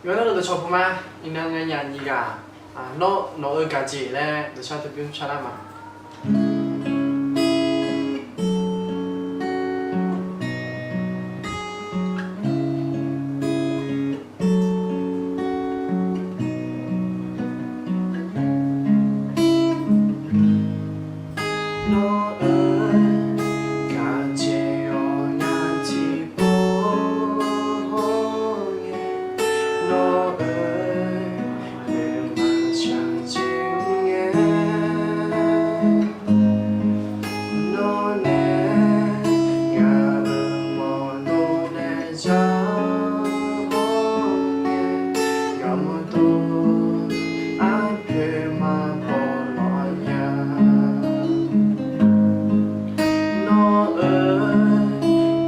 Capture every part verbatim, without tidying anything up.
Yawqnan-euq dawqcawq puq ma. Iqnan ngae nyaf nyiq ghaq, nawr nawq-eu gaqjeq laer dawqshar teu bymr sharlar ma. Nawr-eu gaqjeq-awq ngar tiqpov hawr ngae, nawr-eu nuima shaqjeq mr ngae, nawr nae ngaq-euq mawqdov nae jar hawr ngae, ngaq mawqdov arpoeq maqbaw lawq nya. Nawr-eu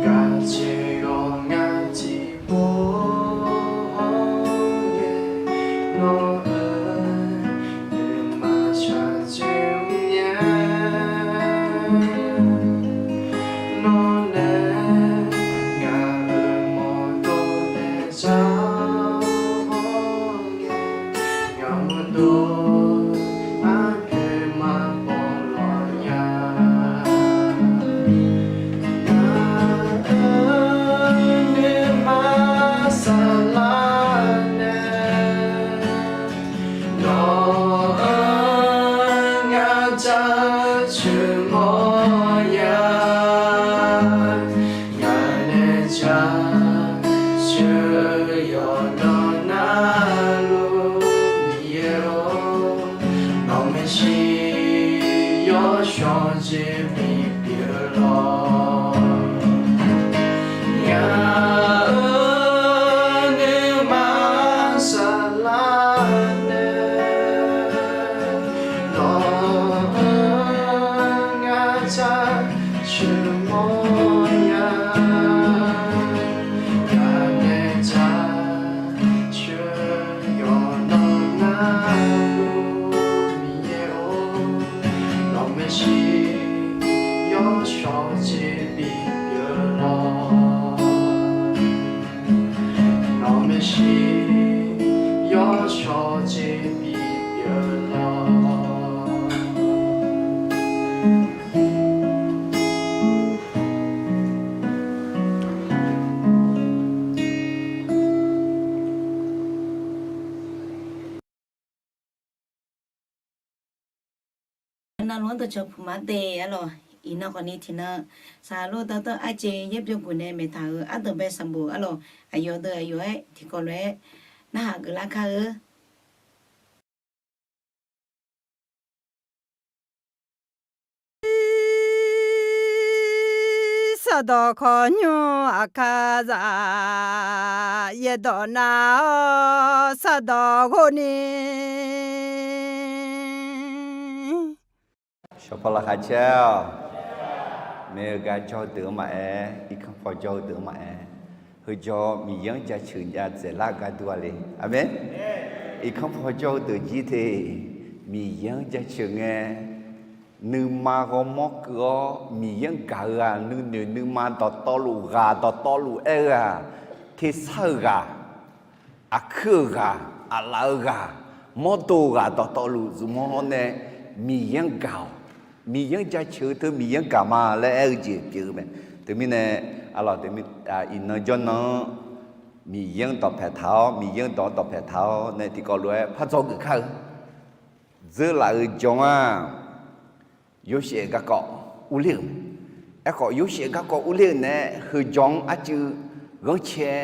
gaqjeq-awq ngar tiqpov hawr ngae, nawr-eu nuima shaqjeq mr ngae, nawr nae ngaq-euq mawqdov nae jar hawr ngae, ngaq mawqdov arpoeq maqbaw lawq nya. Ngaq-euq nuima saflar nae, nawq-anr ngar jaceuq mawrnya. Ngaq nae jaceuq yawqnan narluf Miqyaer-or, nawq maeqshi yawshawr jeq bipyeuf lawq. Ngaq-euq nuima saflar nae, nawq-anr ngar jaceuq mawrnya. Ngaq nae jaceuq yawqnan narluf Miqyaer-or, nawq maeqshi yawshawr jeq bipyeuf lawq. Nawq maeqshi yawshawr jeq bipyeuf lawq. Navluf-anr dawqcawq puq ma de arlawq. Iqnan khawfni tiqnan saqlor dawrdawr arjeq yaerbyawguq nae maeqtaq-euq ardanqbae sanqbof arlawq, aqyawf deuq aqyawf-aer tiqkawv lof-aer narhaq geuflar kar-eu. Sardawq khawqnymr aqkar zaq, yaerdawq nav-awr sardawq ghov ni. Shawqpaw laqkhaq caer-awq. Maeq-eu gar jawr-eu deuq-anr maqaer, irkanr paw jawr-eu deuq-anr maqaer, heujawr Miqyaer-anr jaceuq jav dzaeqlar-eu gar dur-a le. Aqmeq. Irkanr paw jawr-eu deuq jir te, Miqyaer-anr jaceuq ngae, nuima ghawrmawr keuv-awr Miqyaer-anr gaq-eu-aq, nuinoeq nuima dawqtawvluf ghaq dawqtawvluf aer-eu-aq, tersar-eu ghaq, aqkuir-euq ghaq, aqlaf-eu ghaq, mawrdo-eu ghaq dawqtawvluf zmq-awr nae, Miqyaer-anr gaq-awq. Miqyaer-anr jaceuq-eu teu Miqyaer-anr gaq ma laer aer-eu jeq pyeuf-eu mae. Teumirnae, arlawq, iqnan jawrnan-anr Miqyaer-anr dawqpaeq taq-awr, Miqyaer-anr dawq-anr dawqpaeq taq-awr nae tiqkawv lof-aer par dzawgeuf kar-eu. Dzeurlaf-euq jan-aq, Yorsaev garkawv urler-euq mae. Aerkhawf, Yorsaev garkawv urler-euq naeq-aer heujan-anr arcuiv ghanrcae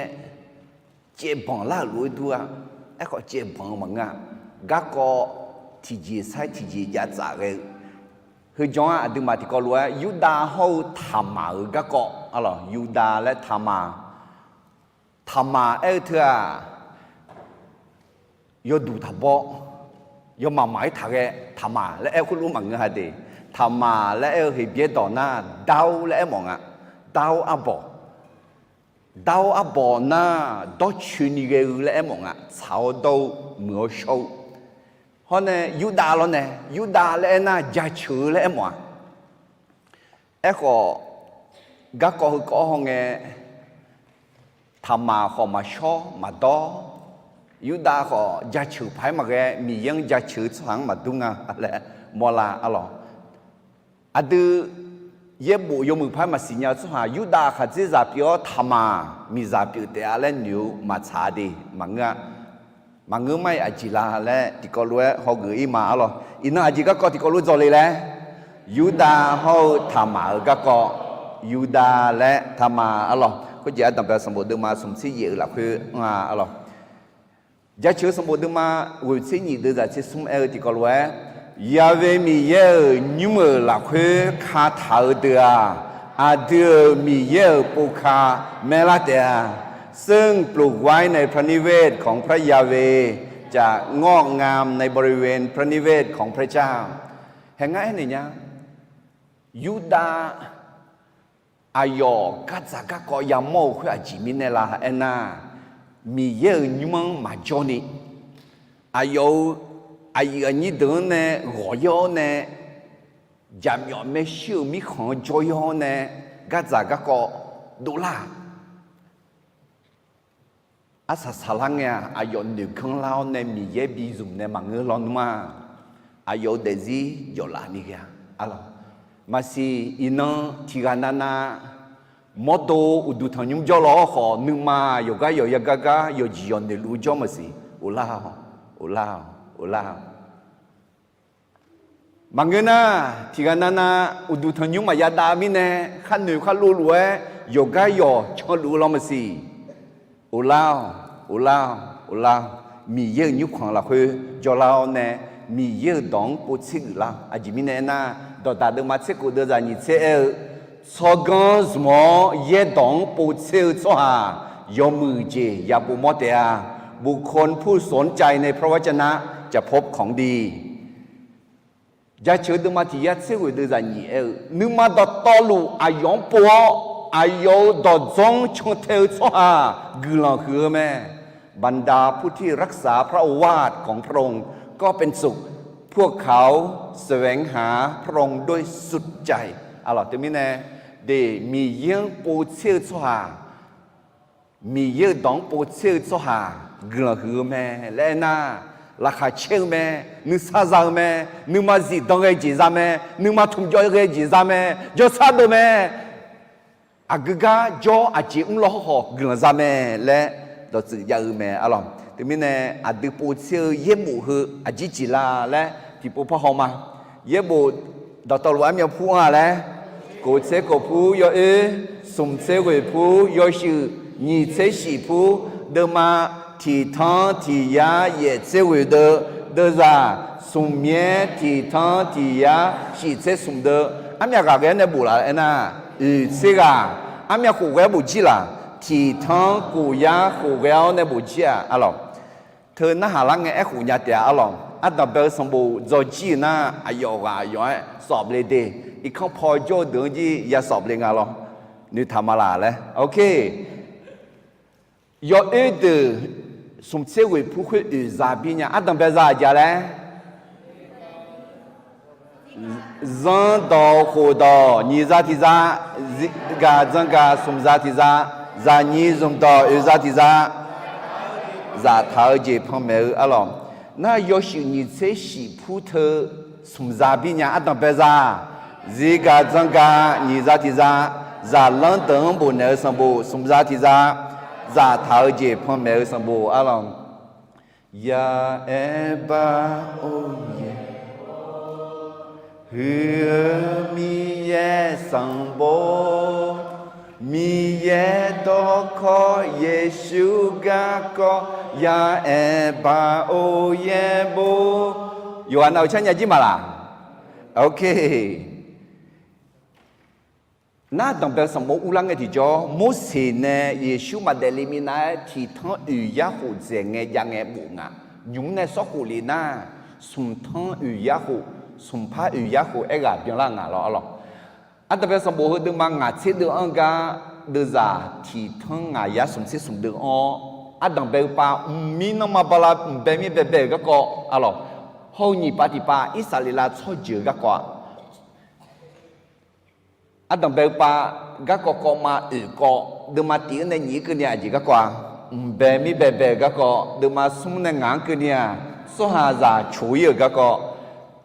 caevbanq lar-euq lof-aer dur-a. Aerkhawf, caevbanq-eu maqngeur-a. Garkawv tiqjeq sar-aer tiqjeq jav tsaf ghae-eu. Heujan-aq, aqduimaf tiqkawv lof-aer Yurdav hawr-eu Taqmaq-euq garkawv arlawq. Yurdav laer Taqmaq. Taqmaq aer-eu teu-aq, yawduq taqbaw, yawmaf maqaer taqghae Taqmaq laer aer khoerlof maqngeur-a de. Taqmaq laer aer-eu Heqbyaer dawq nar, Dar-or laer aermawf nga. Dar-or arbawq. Dar-or arbawq nar, dawrcoeni ghae-eu laer aermawf nga. Tsaq-awr dawr-eu, muiq-awr shawr-eu. Hawr nae Yurdav lawr nae, Yurdav laer aernar, jaceuq-eu laer aermawf-a. Aerkhawf, garkawv heukawv-awr hawngae, Taqmaq khawf maqshawr maqdawr, Yurdav khawf jaceuq paq-aer maqghae, Miqyaer-anr jaceuq-eu tsawrhaq-anr maqdur nga laer mawrlar arlawq. Aqdui yaerbof yawmuiq paq-aer maqsiq nya-eu tsawrhaq, Yurdav khaqdzerzaq pyeuf-awr taqmaq miqzaq pyeuf taef-a laer noeq-eu maqtsaq-a de, maqngeur-a. Maqngeur mar-iq aqjeq la laer tiqkawv lof-aer hawgeuf-ir ma arlawq. Iqnan aqjeq garkawv tiqkawv lof dzawle laer, Yurdav hawr-eu taqmaq-eu garkawv, Yurdav laer taqmaq arlawq. Khoerjeq ardanqbae sanqbof deuvma smq tser yaef-euq lafkhoer anr-a arlawq. Jaceuq-eu sanqbof deuvma ghoeq tser nyiq deuv zaq tser smr aer-eu tiqkawv lof-aer, Yaqve Miqyaer-euq nymr-euq lafkhoer kataq-eu deuq-aq, aqdui-euq Miqyaer-euq povka maerlar taef-a. ซึ่งปลูกไว้ในพระนิเวศของพระยาเวห์ จะงอกงามในบริเวณพระนิเวศของพระเจ้า Hae ngar aernaeq nya, Yurdav aqyawf gardzaq garkawv yamawr-eu khoer aqjeq mirnae la aernar, Miqyaer-euq nymr-anr maqjawr ni, aqyawf-euq aqyuif aqnyir deuq-anr nae ghawq-ir-awr nae, jaqmyawf maershuir-euq mirkhanq-anr jawr-ir-awr nae, gardzaq garkawv dovlar-aq, arsaq saqlar ngae-aq, aqyawf noeqganr lar-awr nae Miqyaer bi zmq nae maqngeur lawnmr-a. Aqyawf-euq daefzir jawflaf ni ghae-a arlawq. Maqsiq iqnan tiqghaq navnav mawrdo uqduq tanqnymr jawrlaw-awr khawf, nuima yawqgar yawq yagar gar yawqjeq yawq noeqluf-eu jawr maqsiq. Oflar-awq, oflar-awq, oflar-awq. Maqngeur nar, tiqghaq navnav uqduq tanqnymr maqya dav mirnae, kharnoeq kharlov luf-aer yawqgar yawq canluf-eu law maqsiq. Oflar-awq, oflar-awq, oflar-awq. Miqyaer-euq nymrkhanq lafkhoer jawrlar-awr nae, Miqyaer-euq dawq-anr povtser geuflar-awq. Aqjeq mirnae aernar, Dawqdaq deuvma tser khof deuv zaq nyiq tser aer-eu, tsawrganr zmq-awr yaerdawq-anr povtser-eu tsawrhaq yawmuiq jeq ya povmawr taef-a. บุคคลผู้สนใจในพระวจนะจะพบของดี Jaceuq deuvma tiq yar tser ghoeq deuv zaq nyiq aer-eu, nuima dawqtawvluf aqyawf-anr pov-awr, aqyawf-euq dawqdzanr cantae-eu tsawrhaq guiqlanq huiq-eu mae. บรรดาผู้ที่รักษาพระโอวาทของพระองค์ก็เป็นสุข พวกเขาแสวงหาพระองค์ด้วยสุดใจ Arlawq teumirnae, de, Miqyaer-anr povtser-eu tsawrhaq, Miqyaer-euq dawq-anr povtser-eu tsawrhaq guiqlanq huiq-eu mae laer aernar, laqkhaq caer-eu mae, nuisar za-eu mae, nuima zifdan ghae jeq za mae, nuima tmqjawv ghae jeq za mae, jawrsar deuv mae, aqgeu gar jawr aqjeq mrlaw hawrkhawf guiqlanq za mae laer dawqtsuif jav-eu mae arlawq. Teumirnae aqdui povtser-eu yaerbof heu aqjir jeq la laer tiqpov par haw ma. Yaerbof dawqtawvluf armyav pur anr-a laer, kof tser kof pur yawoer, smq tser ghoeq pur yawshuif, nyiq tser shif pur deuvma, tiq tanr tiq yar yaef tser ghoeq deuv, deuvzaq smq myaer tiq tanr tiq yar shif tser smq deuv, armyav ghaq ghae-awr nae bof laf aernar, oeq tser ghaq, armyav khof ghae-awr bof jir laq, tiq tanr kof yar khof ghae-awr nae bof jir-aq arlawq. Teu narhaq lar ngae aerkhof nya taef-a arlawq. Ardanqbae-eu sanqbof dzawjir-euq nar, aqyawf ghaq aqyawf-aer sawf le de, irkanr paw jawr-eu deuq-anr jir ya sawf le nga lawr. Noeqtaq ma laq laer. Ok. Yawoer deuq smq tser ghoeq pur khoer oeq za bir nya. Ardanqbae za aqjeq laer? Zanrdawq khofdawq nyiq za tiq za, zirgaq dzangaq smq za tiq za, zaqnyiq zmqdawq oeq za tiq za, zaftaq-eu jeq panmaeq-eu arlawq. Nar yawshuif nyiq tser shif pur teu smq za bir nya. Ardanqbae za, zirgaq dzangaq nyiq za tiq za, zaqlanr deuq-anr bofnaeq-eu sanqbof smq za tiq za, zaftaq-eu jeq panmaeq-eu sanqbof arlawq. Ya'aer bar or yaer, huiq-eu Miqyaer sanqbof, Miqyaer dawqkawq Yeqsur garkawv, ya'aer bar or yaer bof. Yawqghaq nav-euq carnya jir maq laq? Ok. Nar danqbae sanqbof urlar ngae tiqjawr, Morseq nae Yeqsur maqdaef le minav-aer tiq tanr oeq yar khof dzaeq ngae jav ngae bof nga. Nymq-mr nae sawr khof le nar, smq tanr oeq yar khof, smq par oeq yar khof aerghaq byanlar nga lawr arlawq. Ardanqbae sanqbof heu deuvma ngaq tser deuv-anr gar, deuvzaq tiq tanr ngaq yar smq tser smq deuv-anr, ardanqbae-eu pav mqmir nanrma bala mqbae mir baebae-euq garkawv arlawq, hawr-eu nyiq pav tiq pav Irsaqleqlav tsawrjeuq-eu garkawv-a. Ardanqbae-eu pav garkawv kawv ma oeq kawv deuvma tiq-anr nae nyiq-ir keuvni aqjeq garkawv-a. mqbae mirbae bae-euq garkawv, deuvma smr nae ngaq-anr keuvni-aq, tsawrhaqzaq coq-ir-euq garkawv,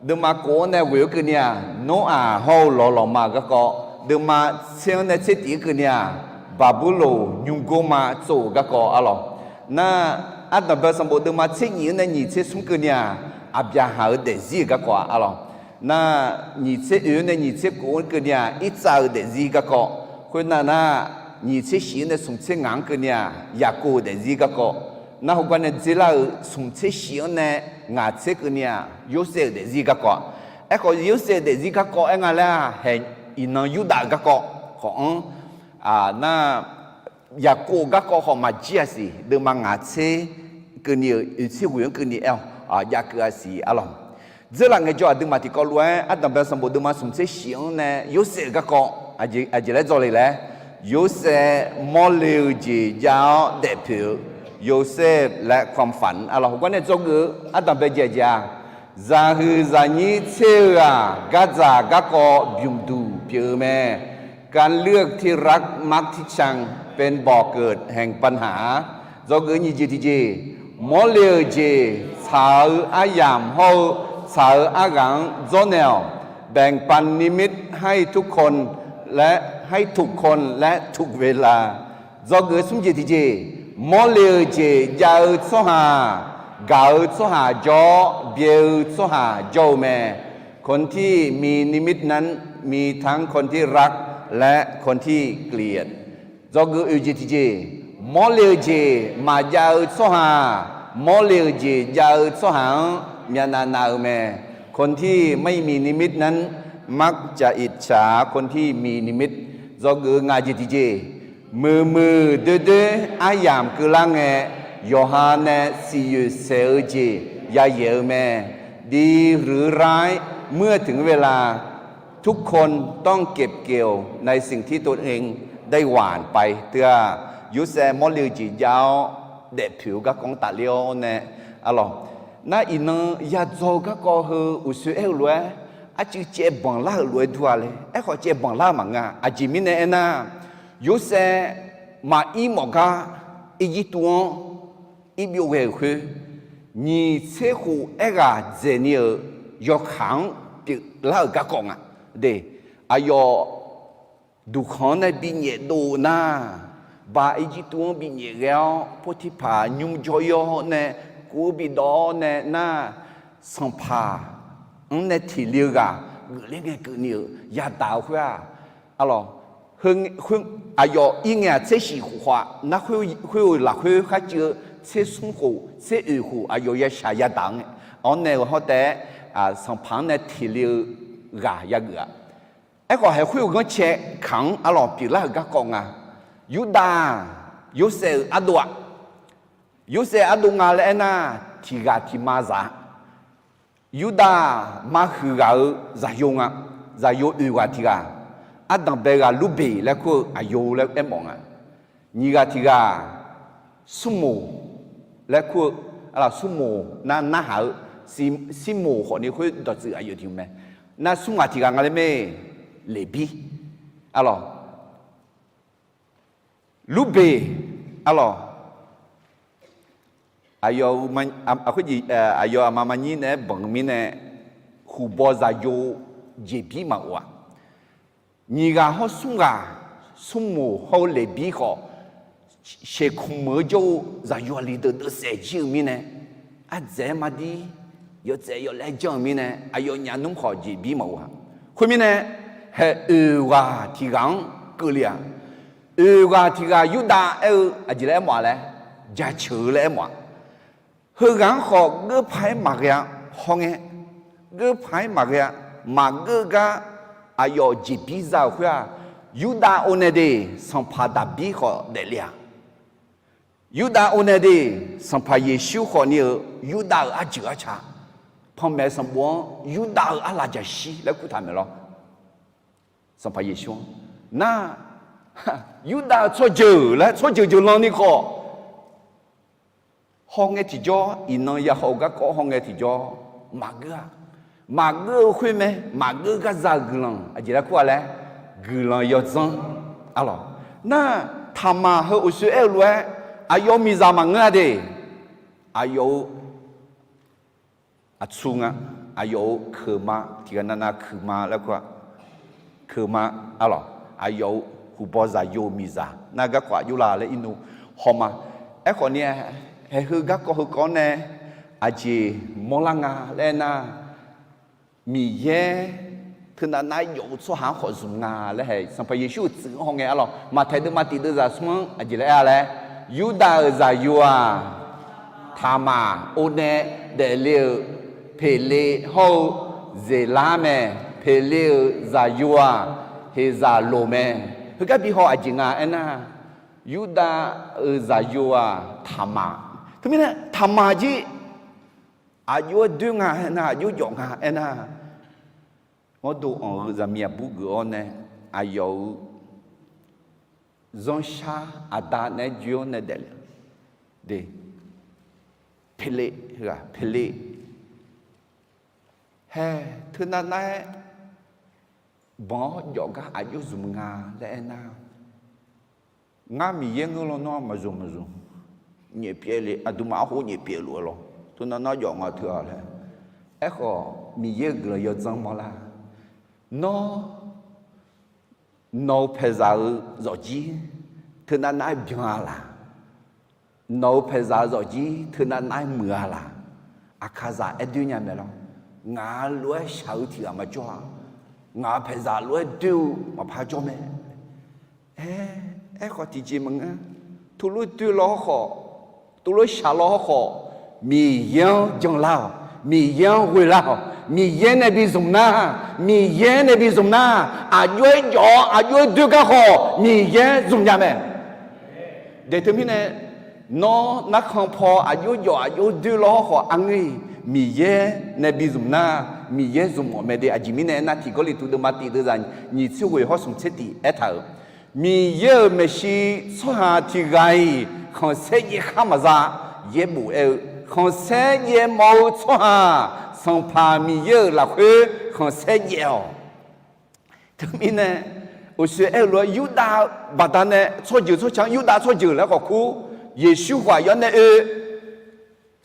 deuvma kof-anr nae ghoeq-anr keuvni-aq, Noraq hawr-eu lawqlawqma-euq garkawv, deuvma tser-anr nae tser tif-anr keuvni-aq, Baqburloq nymrgor ma tsov-euq garkawv arlawq. Nar, ardanqbae sanqbof deuvma tser nyif-anr nae nyiq tser smr keuvni-aq, Aqbyaqhaq-euq daefzir-euq garkawv-a arlawq. Nar, nyiq tser oeq-anr nae nyiq tser kof-anr keuvni-aq, Irtsav-euq daefzir garkawv. Khoernar nar, nyiq tser shif-anr nae smq tser ngaq-anr keuvni-aq, Yaqkov-euq daefzir garkawv. Nar heugar nae dzerlar-euq smq tser shif-anr nae ngaq tser keuvni-aq, Yorsaev-euq daefzir garkawv-a. Aerkhawf, Yorsaev-euq daefzir garkawv aer nga laer-aq, hae iqnan Yurdav-euq garkawv khawf-anr, nar, Yaqkov-euq garkawv khawf maqjir-a siq, deuvma ngaq tser keuvni-euq oeq tser ghoeq-anr keuvni aer-awq, jav keuv-a siq arlawq. Dzeurlaf ngaejawr aqduimaf tiqkawv lof-aer ardanqbae sanqbof deuvma smq tser shif-anr nae Yorsaev-euq garkawv aqjeq laer dzawle laer, Yorsaev mawrle-eu jeq jav-awr daefpoeq-eu, Yorsaev laer kamqfaq arlawq. Heugar nae dzawgeuf-eu ardanqbae jaeq jaeq-a, zaqhuiq zaqnyir tser-eu-aq, gardzaq garkawv bymq duq pyeuf-eu mae. การเลือกที่รักมักที่ชังเป็นบ่อเกิดแห่งปัญหา Dzawgeuf nyiq jeq tiqjeq, mawrle-euq jeq tsaq-eu aryamq hawr-eu tsaq-eu arghaq-anr dzawrnaeq-awq. แบ่งปันนิมิตให้ทุกคนและให้ถูกคนและถูกเวลา Dzawgeuf smr jeq tiqjeq, mawrle-euq jeq jav-eu tsawrhaq, gaq-eu tsawrhaq jawr-awr byae-eu tsawrhaq jawr-eu mae. คนที่มีนิมิตนั้นมีทั้งคนที่รักและคนที่เกลียด Dzawgeuf oeq jeq tiqjeq, mawrle-eu jeq maqjav-eu tsawrhaq, mawrle-euq jeq jav-eu tsawrhaq-anr myavnav nav-eu mae. คนที่ไม่มีนิมิตนั้นมักจะอิจฉาคนที่มีนิมิต Dzawgeuf-eu ngaq jeq tiqjeq, muiqmuiq doerdoer aryamq keuvlar ngae, yawqha nae siqyoeq saeq-eu jeq yayaeq-eu mae. ดีหรือร้าย เมื่อถึงเวลา ทุกคนต้องเก็บเกี่ยวในสิ่งที่ตนเองได้หว่านไป Teu-aq, Yorsaev mawrle-eu jeq jav-awr daefpoeq-eu garkawv-anr tafler-awr nae arlawq. Nar iqnan yadzaw-eu garkawv heu uqsoer aer-eu lof-aer, arcuiv caev banq lar-euq lof-aer dur-a le. Aerkhawf caev banq lar-eu maqngeur-a. Aqjeq mirnae aernar, Yorsaev maqir mawf gar Irjirtuv-anr irbyov ghae-euq khoer, nyiq tser khof aerghaq dzaeqni-euq yawkaq-anr pyeuflar-euq garkawv nga. De, aqyawf duqkhanq-anr nae binyaef dov nar, ba Irjirtuv-anr binyaef ghae-awr Potirpaq nymr jawr-ir-awr nae, kuv-eu bidawv-awr nae nar, sanqpaq-anr nae tiqle-eu ghaq geufler ngae keuvni-euq yadaq-eu khoer-aq, arlawq, aqyawf ir ngae-aq tser shif khof khawf-a nar, khoer-euq lafkhoer kharcuiv-eu tser smr khof tser oeq khof aqyawf yashaq yadaq-anr nae, anr nae-euq hawr taef-aer, sanqpaq-anr nae tiqle-eu ghaq yageuf-a. Aerkhawf haeq khoer-euq ghanrcae kaq-anr arlawq pyeuflar-euq garkawv nga. Yurdav-aq, Yorsaev-euq ardov-aq, Yorsaev ardov nga laer aernar, tiq ghaq tiq ma zaq-a. Yurdav-aq, ma huiq ghaq-euq zaqyo nga. Zaqyo oeq ghaq tiq ghaq, ardanq bae ghaq Lurbeq laer kur-eu aqyo laer aermawf nga. Nyiq ghaq tiq ghaq, smrmoq laer kur-eu, smrmoq nar narhaq-eu, smrmoq khawfni khoer dawqtsuif aqyawf tiq mae. Nar smr ghaq tiq ghaq nga laer mae, Leqbir, arlawq, Lurbeq, arlawq, aqyawf, aqyawf aqma manyir naeq-aer banq-eu mirnae, huqbaw zaqyo jeqbir maqof-aq. Nyiq ghaq hawr smr ghaq, smrmoq hawr-eu Leqbir khawf, sheuqkmq meuq-eu jawr-eu zaqyo aqli deuq deuvsaef jir-eu mirnae, ardzaeq-aer mardir yawtsaev yawlaer janr-eu mirnae, aqyawfnyaf nmr khawf jeqbir maqof-aq. Khoermirnae, haeq oeq ghaq tiq ghaq-anr keuvle-aq. Oeq ghaq tiq ghaq Yurdav aer-eu aqjeq laer aermawf-a laer, jaceuq-eu laer aermawf-aq. Heughaq-anr khawf geurpaq-aer maqghae-a. Hawr ngae, geurpaq-aer maqghae-a. Maqgeur gar aqyawf jeqbir za-euq khoer-aq, Yurdav o nae de, sanqpaq Daqbir khawf daefle-aq. Yurdav o nae de, Sanqpaq Yeqsur khawfni-euq Yurdav-euq arjeuq arca, panmaeq sanqbof-anr Yurdav-euq arlaqjaqshir laer kurtaq maeq lawr. Sanqpaq Yeqsur-anr nar, Yurdav-euq tsawrjeuq laer tsawrjeuq jeuqlanni khawf, hawngae tiqjawr, iqnan yahaw-eu garkawv hawngae tiqjawr maqgeur-a. Maqgeur-eu khoer mae, maqgeur gar za-euq guiqlanq aqjeq laer kur-a laer, guiqlanq yawdzanr, arlawq. Nar, taqmaq heu uqshoe aer-eu lof-aer, Aqyawf-euq miqzaq maqngeur-a de. Aqyawf-euq aqtsu nga. Aqyawf-euq keuqma, tiqghaq navnav kuiqma laer kur-a. Keuqma, arlawq, aqyawf-euq huqbaw zaqyo-euq miqzaq nar garkawv aqjox la laer irnu hawma. Aerkhawf ni, haeq heu garkawv heukawv-anr nae aqjeq mawrlar nga laer aernar, Miqyaer teunav nav-aer jawf-eu tsawrhaq-anr khawf zmq nga laer hae Sanqpaq Yeqsur-euq tsuif-anr hawngae arlawq. Maqtaeq deuvma tiq deuvzaq smr-anr aqjeq laer aer-a laer, Yurdav-euq zaqyo-aq, Taqmaq, Ornae daefle-eu Peqle hawr-eu Zeqlar mae. Peqle-euq zaqyo-aq, Heqzaqloq mae. Heugar bi haw aqjeq nga aernar, Yurdav-euq zaqyo-aq Taqmaq. Teumirnae Taqmaq jir aqjox-aer doer nga aernar, aqjox jawf nga aernar, mawrdo anq-eu zaqmiq aqbur geuf-awr nae aqyawf-euq zanrshar aqda naeq-aer joe-awr nae daefle de. Peqle, Peqle, hae, teunav nav-aer banq-awr jawf gar aqjox zmq nga laer aernar, ngar Miqyaer ngeur lawnmr-aq maqzmq maqzmq, nyaefpyaev le, aqduimaf arhof nyaefpyaev luf-eu lawr, teunav nav jawf nga teu-a laer. Aerkhawf Miqyaer-euq guiqlanq yawdzanr mawrlar. Nawr nawq-euq paeqzaq-euq zawqjir teunav nav-aer byan-a laq? Nawq-euq paeqzaq-eu zawqjir teunav nav-aer muiq-a laq? Aqkaqzaq aer doer nya mae lawr. Ngaq lof-aer shaq-eu tiq ghaq maqjawr-a. Ngaq paeqzaq lof-aer doer-eu maqpar jawr mae. Aer, aerkhawf tiqjeq maqngeur. Teulof doer law hawrkhawf, teulof shaq law hawrkhawf, Miqyaer-anr janlar-awq. Miqyaer-anr ghoelar-awq. Miqyaer nae bi zmq nar, Miqyaer nae bi zmq nar, aqjox-aer jawf-awr aqjox-aer doer gar khawf Miqyaer zmq nya mae. De teumirnae, nawr narkhan paw aqjox jawf aqjox doer law hawrkhawf, arngeur-iq Miqyaer nae bi zmq nar, Miqyaer zmq mawf mae de. Aqjeq mirnae aernar, tiq Gawrliqtu deuvma tiq deuvzaq nyiq tser ghoeq hawr smq tser tiq aertaq-euq, Miqyaer-euq maeqshi tsawrhaq tiq ghaq-iq khanqsaer jaev khar maqza. Yaerbof aer-eu, khanqsaer jaev mawf-eu tsawrhaq, Sanqpaq Miqyaer-euq lafkhoer khanqsaer jaev-awq. Teumirnae, uqshoe aer-eu lof-aer Yurdav baqdanae tsawrjeuq tsawrca-anr Yurdav tsawrjeuq laer khawf kur, Yeqsur khawf aqyawf-anr nae oe,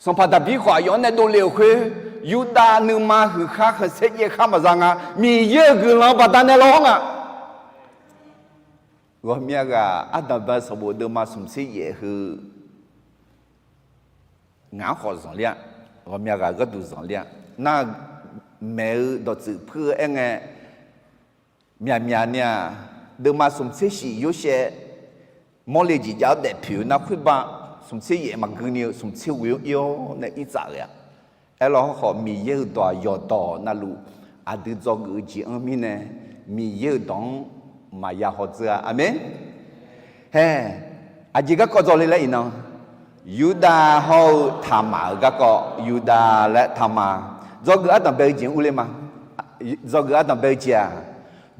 Sanqpaq Daqbir khawf aqyawf-anr nae dovle-euq khoer, Yurdav nuima huiq khar khanqsaer jaev khar maqza nga. Miqyaer-euq guiqlanq baqdanae lawr nga. Ghawqmya ghaq ardanqbae sanqbof deuvma smq tser yaef heu, ngaq-anr khawf zanqler-a. Ghawqmya ghaq gharduq zanqler-a. Nar, maeq-eu dawqtsuif puir-eu aer ngae, myaqmyaq ni-aq, deuvma smq tser shif Yorsaev mawrle jeq jav-awr daefpoeq-eu nar khoerbav, smq tser yaef maqgui ni-eu smq tser ghoe-anr ir-awr nae ir tsaf ghae-a. Aerlawr hawrkhawf, Miqyaer-euq dawq-aq yawqdawq navluf aqdui dzawgeuf-eu jeq-anr mirnae, Miqyaer-euq dawq-anr maqya hawdzeur-a. Aqmeq. Hae, aqjeq garkawv dzawle laer iqnan, Yurdav hawr-eu Taqmaq-euq garkawv, Yurdav laer Taqmaq, dzawgeuf ardanqbae-eu jeq-anr urler ma. Dzawgeuf ardanqbae-eu jeq-aq,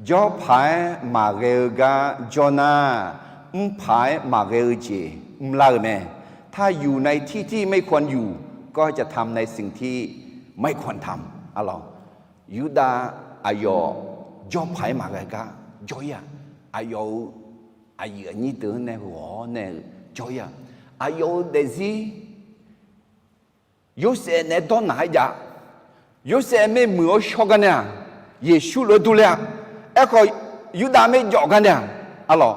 jawrpaq-aer maqghae-eu gar jawr nar, mrpaq-aer maqghae-eu jeq mrlar-eu mae. ถ้าอยู่ในที่ที่ไม่ควรอยู่ ก็จะทำในสิ่งที่ไม่ควรทำ arlawq. Yurdav aqyawf jawrpaq-aer maqghae gar jawr-ir-aq, aqyawf-euq aqyuif aqnyir deuq-anr nae ghawq-awr nae-eu jawr-ir-aq, aqyawf-euq daefzir Yorsaev naeq-aer dawrnaq-aer jav. Yorsaev maermuiq-awr shawr gar nae-aq, Yeqsur lof-aer durler-a. Aerkhawf, Yurdav maerjawf gar nae-aq, arlawq,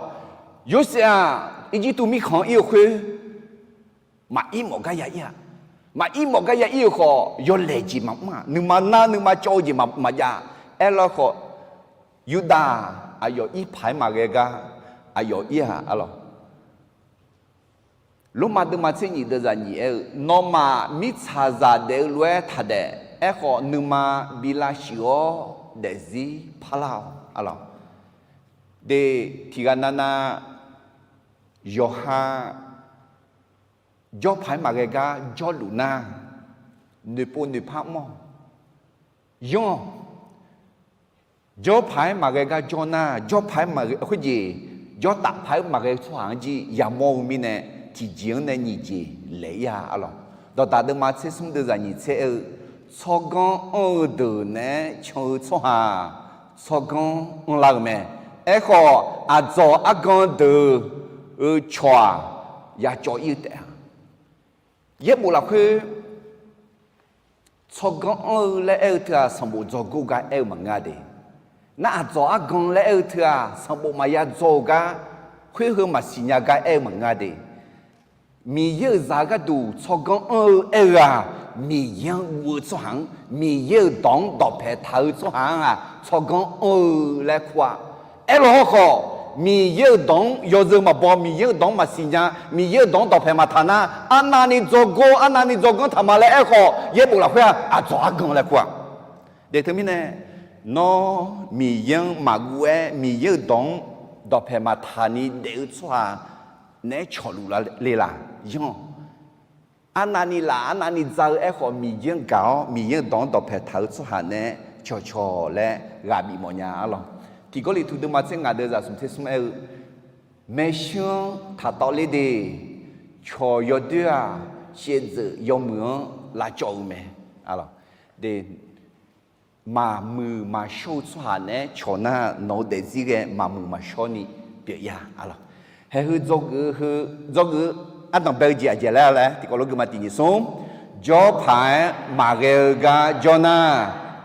Yorsaev-aq, Irjirtuv mirkhanq-anr ir-eu khoer, maqir mawf gar ya ir-aq. Maqir mawf gar ya ir-euq khawf, yawlaeq jeq maqmr-aq, nuima nar nuima cawv-eu jeq maqjav. Aerlawr khawf, Yurdav aqyawf irpaq-aer maqghae gar aqyawf ir-aq, arlawq. Lormav deuvma tser nyiq deuvzaq nyiq aer-eu, nawmaf mirtsaqzaq daef-eu lof-aer taqdaef. Aerkhawf, nuima bi lavshuif-awr daefzir parlar-awq, arlawq. De, tiqghaq navnav yawqha jawrpaq-aer maqghae gar jawrluf nar, noeqpov noeqpar mr-awq. Yanr-awq. Jawrpaq-aer maqghae gar jawr nar, jawrpaq-aer maqghae khoerjeq, jawrtaf paq-aer maqghae-eu tsawrhaq-anr jir yamawr-eu mirnae, tiqjeq-anr nae nyiq jeq laeq-ir-a, arlawq. Dawqdaq deuvma tser smr deuvzaq nyiq tser aer-eu, tsawrganr anr-eu deuq naeq-aer can-eu tsawrhaq, tsawrganr anrlar-eu mae. Aerkhawf, aqdzawq argan deuq-euq cawq-aq, yacawv ir-eu taef-a. Yaerbof lafkhoer tsawrganr anr-eu laer aer-eu teu-aq, sanqbof dzawgor gar aer-eu maqngeur-a de. Nar aqdzawq argan laer aer-eu teu-aq, sanqbof maqya dzaw-eu gar, khoer heu maqsiq nya gar aer-eu maqngeur-a de. Miqyaer-euq zaq-eu gharduq tsawrganr anr-eu aer-eu-aq, Miqyaer-anr guv-eu tsawrhaq-anr, Miqyaer-euq dawq-anr dawqpae taq-eu tsawrhaq-anr-aq, tsawrganr anr-eu laer kur-a. Aerlof hawrkhawf, Miqyaer-euq dawq-anr yawzeu maqbaw, Miqyaer-euq dawq-anr maqsiq nya, Miqyaer-euq dawq-anr dawqpae maqtaq nar, arnavni dzawgor, arnavni dzawganr taq ma laer aerkhawf, yaerbof lafkhoer-aq, aqdzawq argan laer kur-a. De teumirnae, nawr Miqyaer-anr maqguv-aer Miqyaer-euq dawq-anr dawqpae maqtaq ni daef-eu tsawrhaq naeq-aer cawqluf le laq yanr-awq. Arnavni laf, arnavni dza-eu aerkhawf Miqyaer-anr gaq-awr Miqyaer-euq dawq-anr dawqpae taq-eu tsawrhaq naeq-aer cawqcawq laer ghaq bif mawf nya-a lawq. Tiq Gawrliqtu deuvma tser ngaq deuq zaq smq tser smr aer-eu, maershuir-anr taqtawv ler de. Cawq yawdoer-aq, shaevdzeuf yawmuiq-anr lavcawv-eu mae. De, maqmuiq maqshawr-eu tsawrhaq naeq-aer cawq nar, nawq-eu daefzir ghae maqmuiq maqshawr ni pyeuf ya-a lawq. Haeq heu dzawgeuf-eu, dzawgeuf-eu ardanq bae-eu jeq aqjeq laer-a laer tiqkawv lof geufma tiq nyiq smr, jawr paq-aer maqghae-eu gar jawr nar,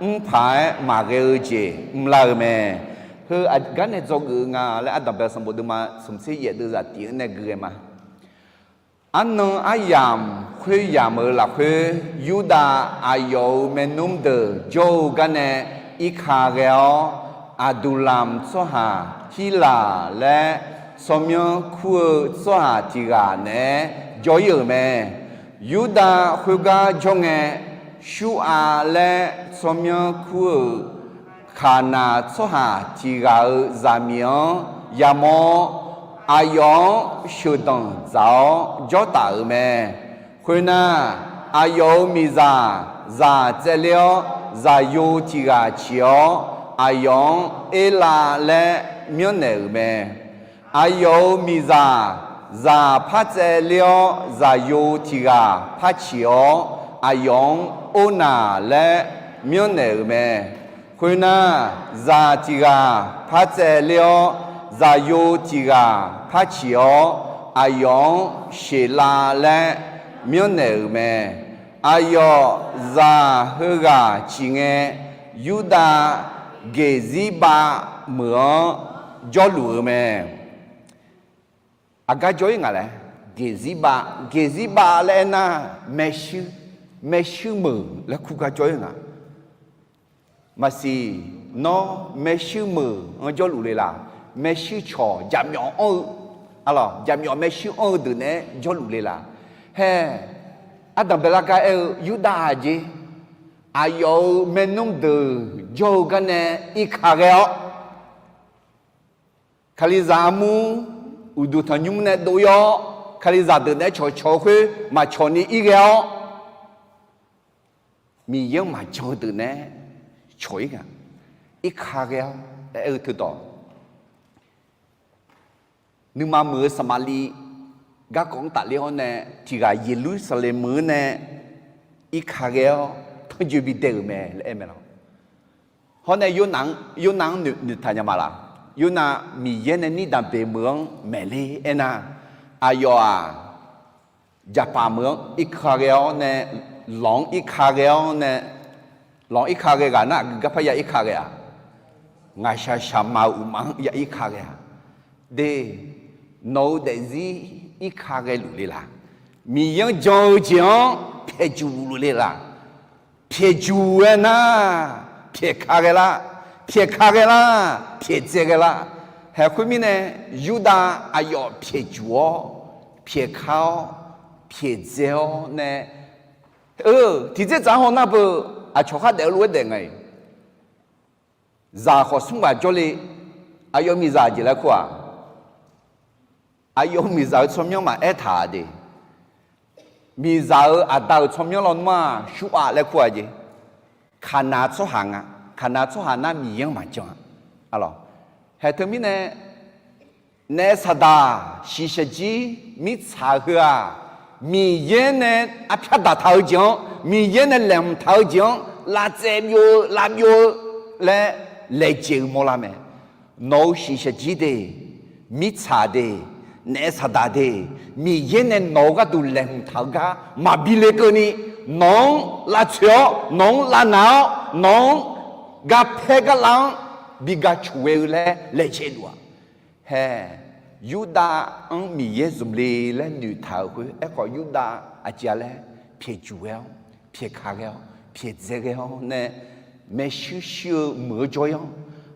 mr paq-aer maqghae-eu jeq mrlar-eu mae. Heu aqgar nae dzawgeuf-eu nga laer ardanq bae-eu sanqbof deuvma smq tser yaef deuv zaq tiq-anr nae gui ghae ma. Arnan aryamq khoeryamq-euq lafkhoer, Yurdav aqyawf-euq maernmr deuq jawr-eu garnae irka ghae-awr, Aqduqlamq tsawrhaq Hirlaq laer tsawrmyanr kur-eu tsawrhaq tiq ghaq naeq-aer jawr ir-euq mae. Yurdav khoergar jawr ngae, Shur-a laer tsawrmyanr kur-euq Kaqnaq tsawrhaq tiq ghaq-euq zaqmiq-anr yamawr-awr, aqyawf-anr sheuqdanq dzaq-awr jawr taf-euq mae. Khoernar, aqyawf-euq miqzaq zaq tsaevler-awr, zaqyo tiq ghaq ciq-awr, aqyawf-anr Erlav laer myanrnaeq-euq mae. Aqyawf-euq miqzaq zaq par tsaevler-awr, zaqyo tiq ghaq par ciq-awr, aqyawf-anr Ornaq laer myanrnaeq-euq mae. Khoernar, zaq tiq ghaq par tsaevler-awr, zaqyo tiq ghaq par ciq-awr, aqyawf-anr Sheqlav laer myanrnaeq-euq mae. Aqyawf zaq heughaq ciq ngae, Yurdav Geqzirbav meuq-anr jawrluf-eu mae. Aqgar jawr ir ngaq laer, Geqzirbav, Geqzirbav laer aernar, maershuir, maershuir meuq laer kur gar jawr ir ngaq. Maqsiq, nawr maershuir meuq-anr jawrluf le laq? Maershuir cawq jaqmyawf anr-eu, a lawq, jaqmyawf maershuir anr-eu deuq naeq-aer jawrluf le laq? Hae, ardanq baelar gar aer-eu Yurdav aqjeq, aqyawf-euq maernmr deuq jawr-eu garnae irka ghae-awr, Kalizaq armur uqduq tanqnymr nae dov ir-awr, Kalizaq deuq naeq-aer cawqcawq-eu khoer maqcawq ni ir ghae-awr, Miqyaer-anr maqjan-eu deuq naeq-aer cawq ir nga. Irka ghae-awr aer-eu teudawq, nuima muiq-eu Saqmaqliv garkawv-anr tafler-awr nae, tiq ghaq Yeqlursaqlaeq meuq-anr nae irka ghae-awr tanrjoe bidae-euq mae laer aer mae lawq. Hawr nae Yornav-anr, Yornav-anr noeqtaq nya ma laq? Yornav Miqyaer nae nirdanq beq meuq-anr maeqler aernar, aqyawf-aq, jaqpaf meuq-anr irka ghae-awr nae, lawq-anr irka ghae-awr nae, lawq-anr irka ghae ghaq nar, aqgeu garpar ya irka ghae-aq, ngaqshaq shaqma-euq uqma-anr ya irka ghae-aq, de, nawq-eu daefzir irka ghae luf le laq? Miqyaer-anr jan-eu jeq-anr pyaeqjuq luf le laq? Pyaeqjuq-aer nar, pyaeqka ghae lar, pyaeqka ghae lar, pyaeqdzae ghae lar. Haeq khoermirnae, Yurdav aqyawf pyaeqjuq-awr, pyaeqka-awr, pyaeqdzae-awr nae, eu, tiqdzer tsaq-anr haw nar beu, aqcawq khar daef-eu lof-aer daef nga-iq. Zaq khawf smr ghaq jawrle. Aqyawf miqzaq jeq laer kur-aq, aqyawf miqzaq-eu tsawrmyanr maqaer taq-a de. Miqzaq-euq aqda-euq tsawrmyanr lawnmr-aq, Shur-a laer kur-a jeq. Kaqnav tsawrhaq nga. Kaqnav tsawrhaq nar Miqyaer-anr maqjan-a. A lawq. Haeq teumirnae, naef saqdaq shiqshaq jir mirtsaq heu-aq, Miqyaer nae arpyar daqtaq-eu jeq-anr, Miqyaer nae laeqhmq taq-eu jeq-anr lavtsaev byov-eu lavbyov-eu laer laejae-eu mawrlar mae. Nawq-eu shiqshaq jir de, mirtsaq de, naef saqdaq de, Miqyaer nae nawq-eu gharduq laeqhmq taq-eu gar maqbi le keuvni, nawq-anr lavtsoeq-awr, nawq-anr lavnaq-awr, nawq-anr garpaer garlav-anr bi ga coq ghae-eu laer laejae luf-aq. Hae, Yurdav-anr Miqyaer zmq le laer noeqtaq-euq khoer, aerkhawf Yurdav aqjeq-a laer pyaeqjuq ghae-awr, pyaeqkaq ghae-awr, pyaeqdzae ghae-awr nae, maershuir shuir-eu muiq-eu jawr-ir-anr,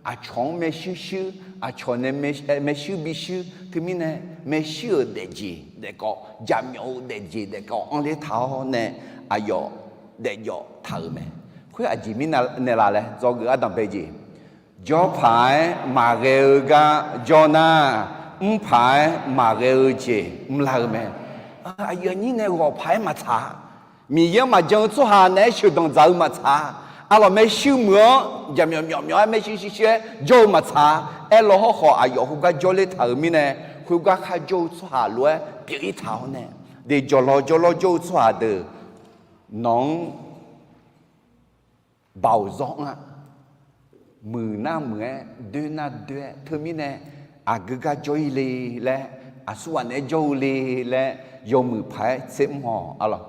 aqcawq-anr maershuir shuir, aqcawq nae maershuir bishuir, teumirnae maershuir-euq daefjeq daefkawv, jaqmyawf-eu daefjeq daefkawv anrler taq-awr nae, aqyawf daefjawf taq-euq mae. Khoer aqjeq mirnae la laer dzawgeuf ardanq bae jeq. Jawr paq-aer maqghae-eu gar jawr nar, mr paq-aer maqghae-eu jeq mrlar-eu mae. Aqyuif aqnyir nae ghawq paq-aer maqtsaq-a. Miqyaer-anr maqjan-eu tsawrhaq naeq-aer sheuqdanq dzaq-eu maqtsaq-a. Arlawq maershuir muiq-anr jaqmyawf myawf myawf-aer maershuir shuir shuir-aer jawr-eu maqtsaq-a. Aerlaw hawrkhawf aqyawf khoergar jawrler taq-euq mirnae, khoergar kharjawr-eu tsawrhaq lof-aer pyeuf-ir taq-awr nae, de jawrlawr jawrlawr jawr-eu tsawrhaq deuq nawq-anr baoq zawr anr-a. Muiq nar muiq-aer, doer nar doer-aer, teumirnae aqgeu gar jawr-ir le laer, aqsurghaq naeq-aer jawr-eu le laer, yawmuiq paq-aer tser mr haw arlawq.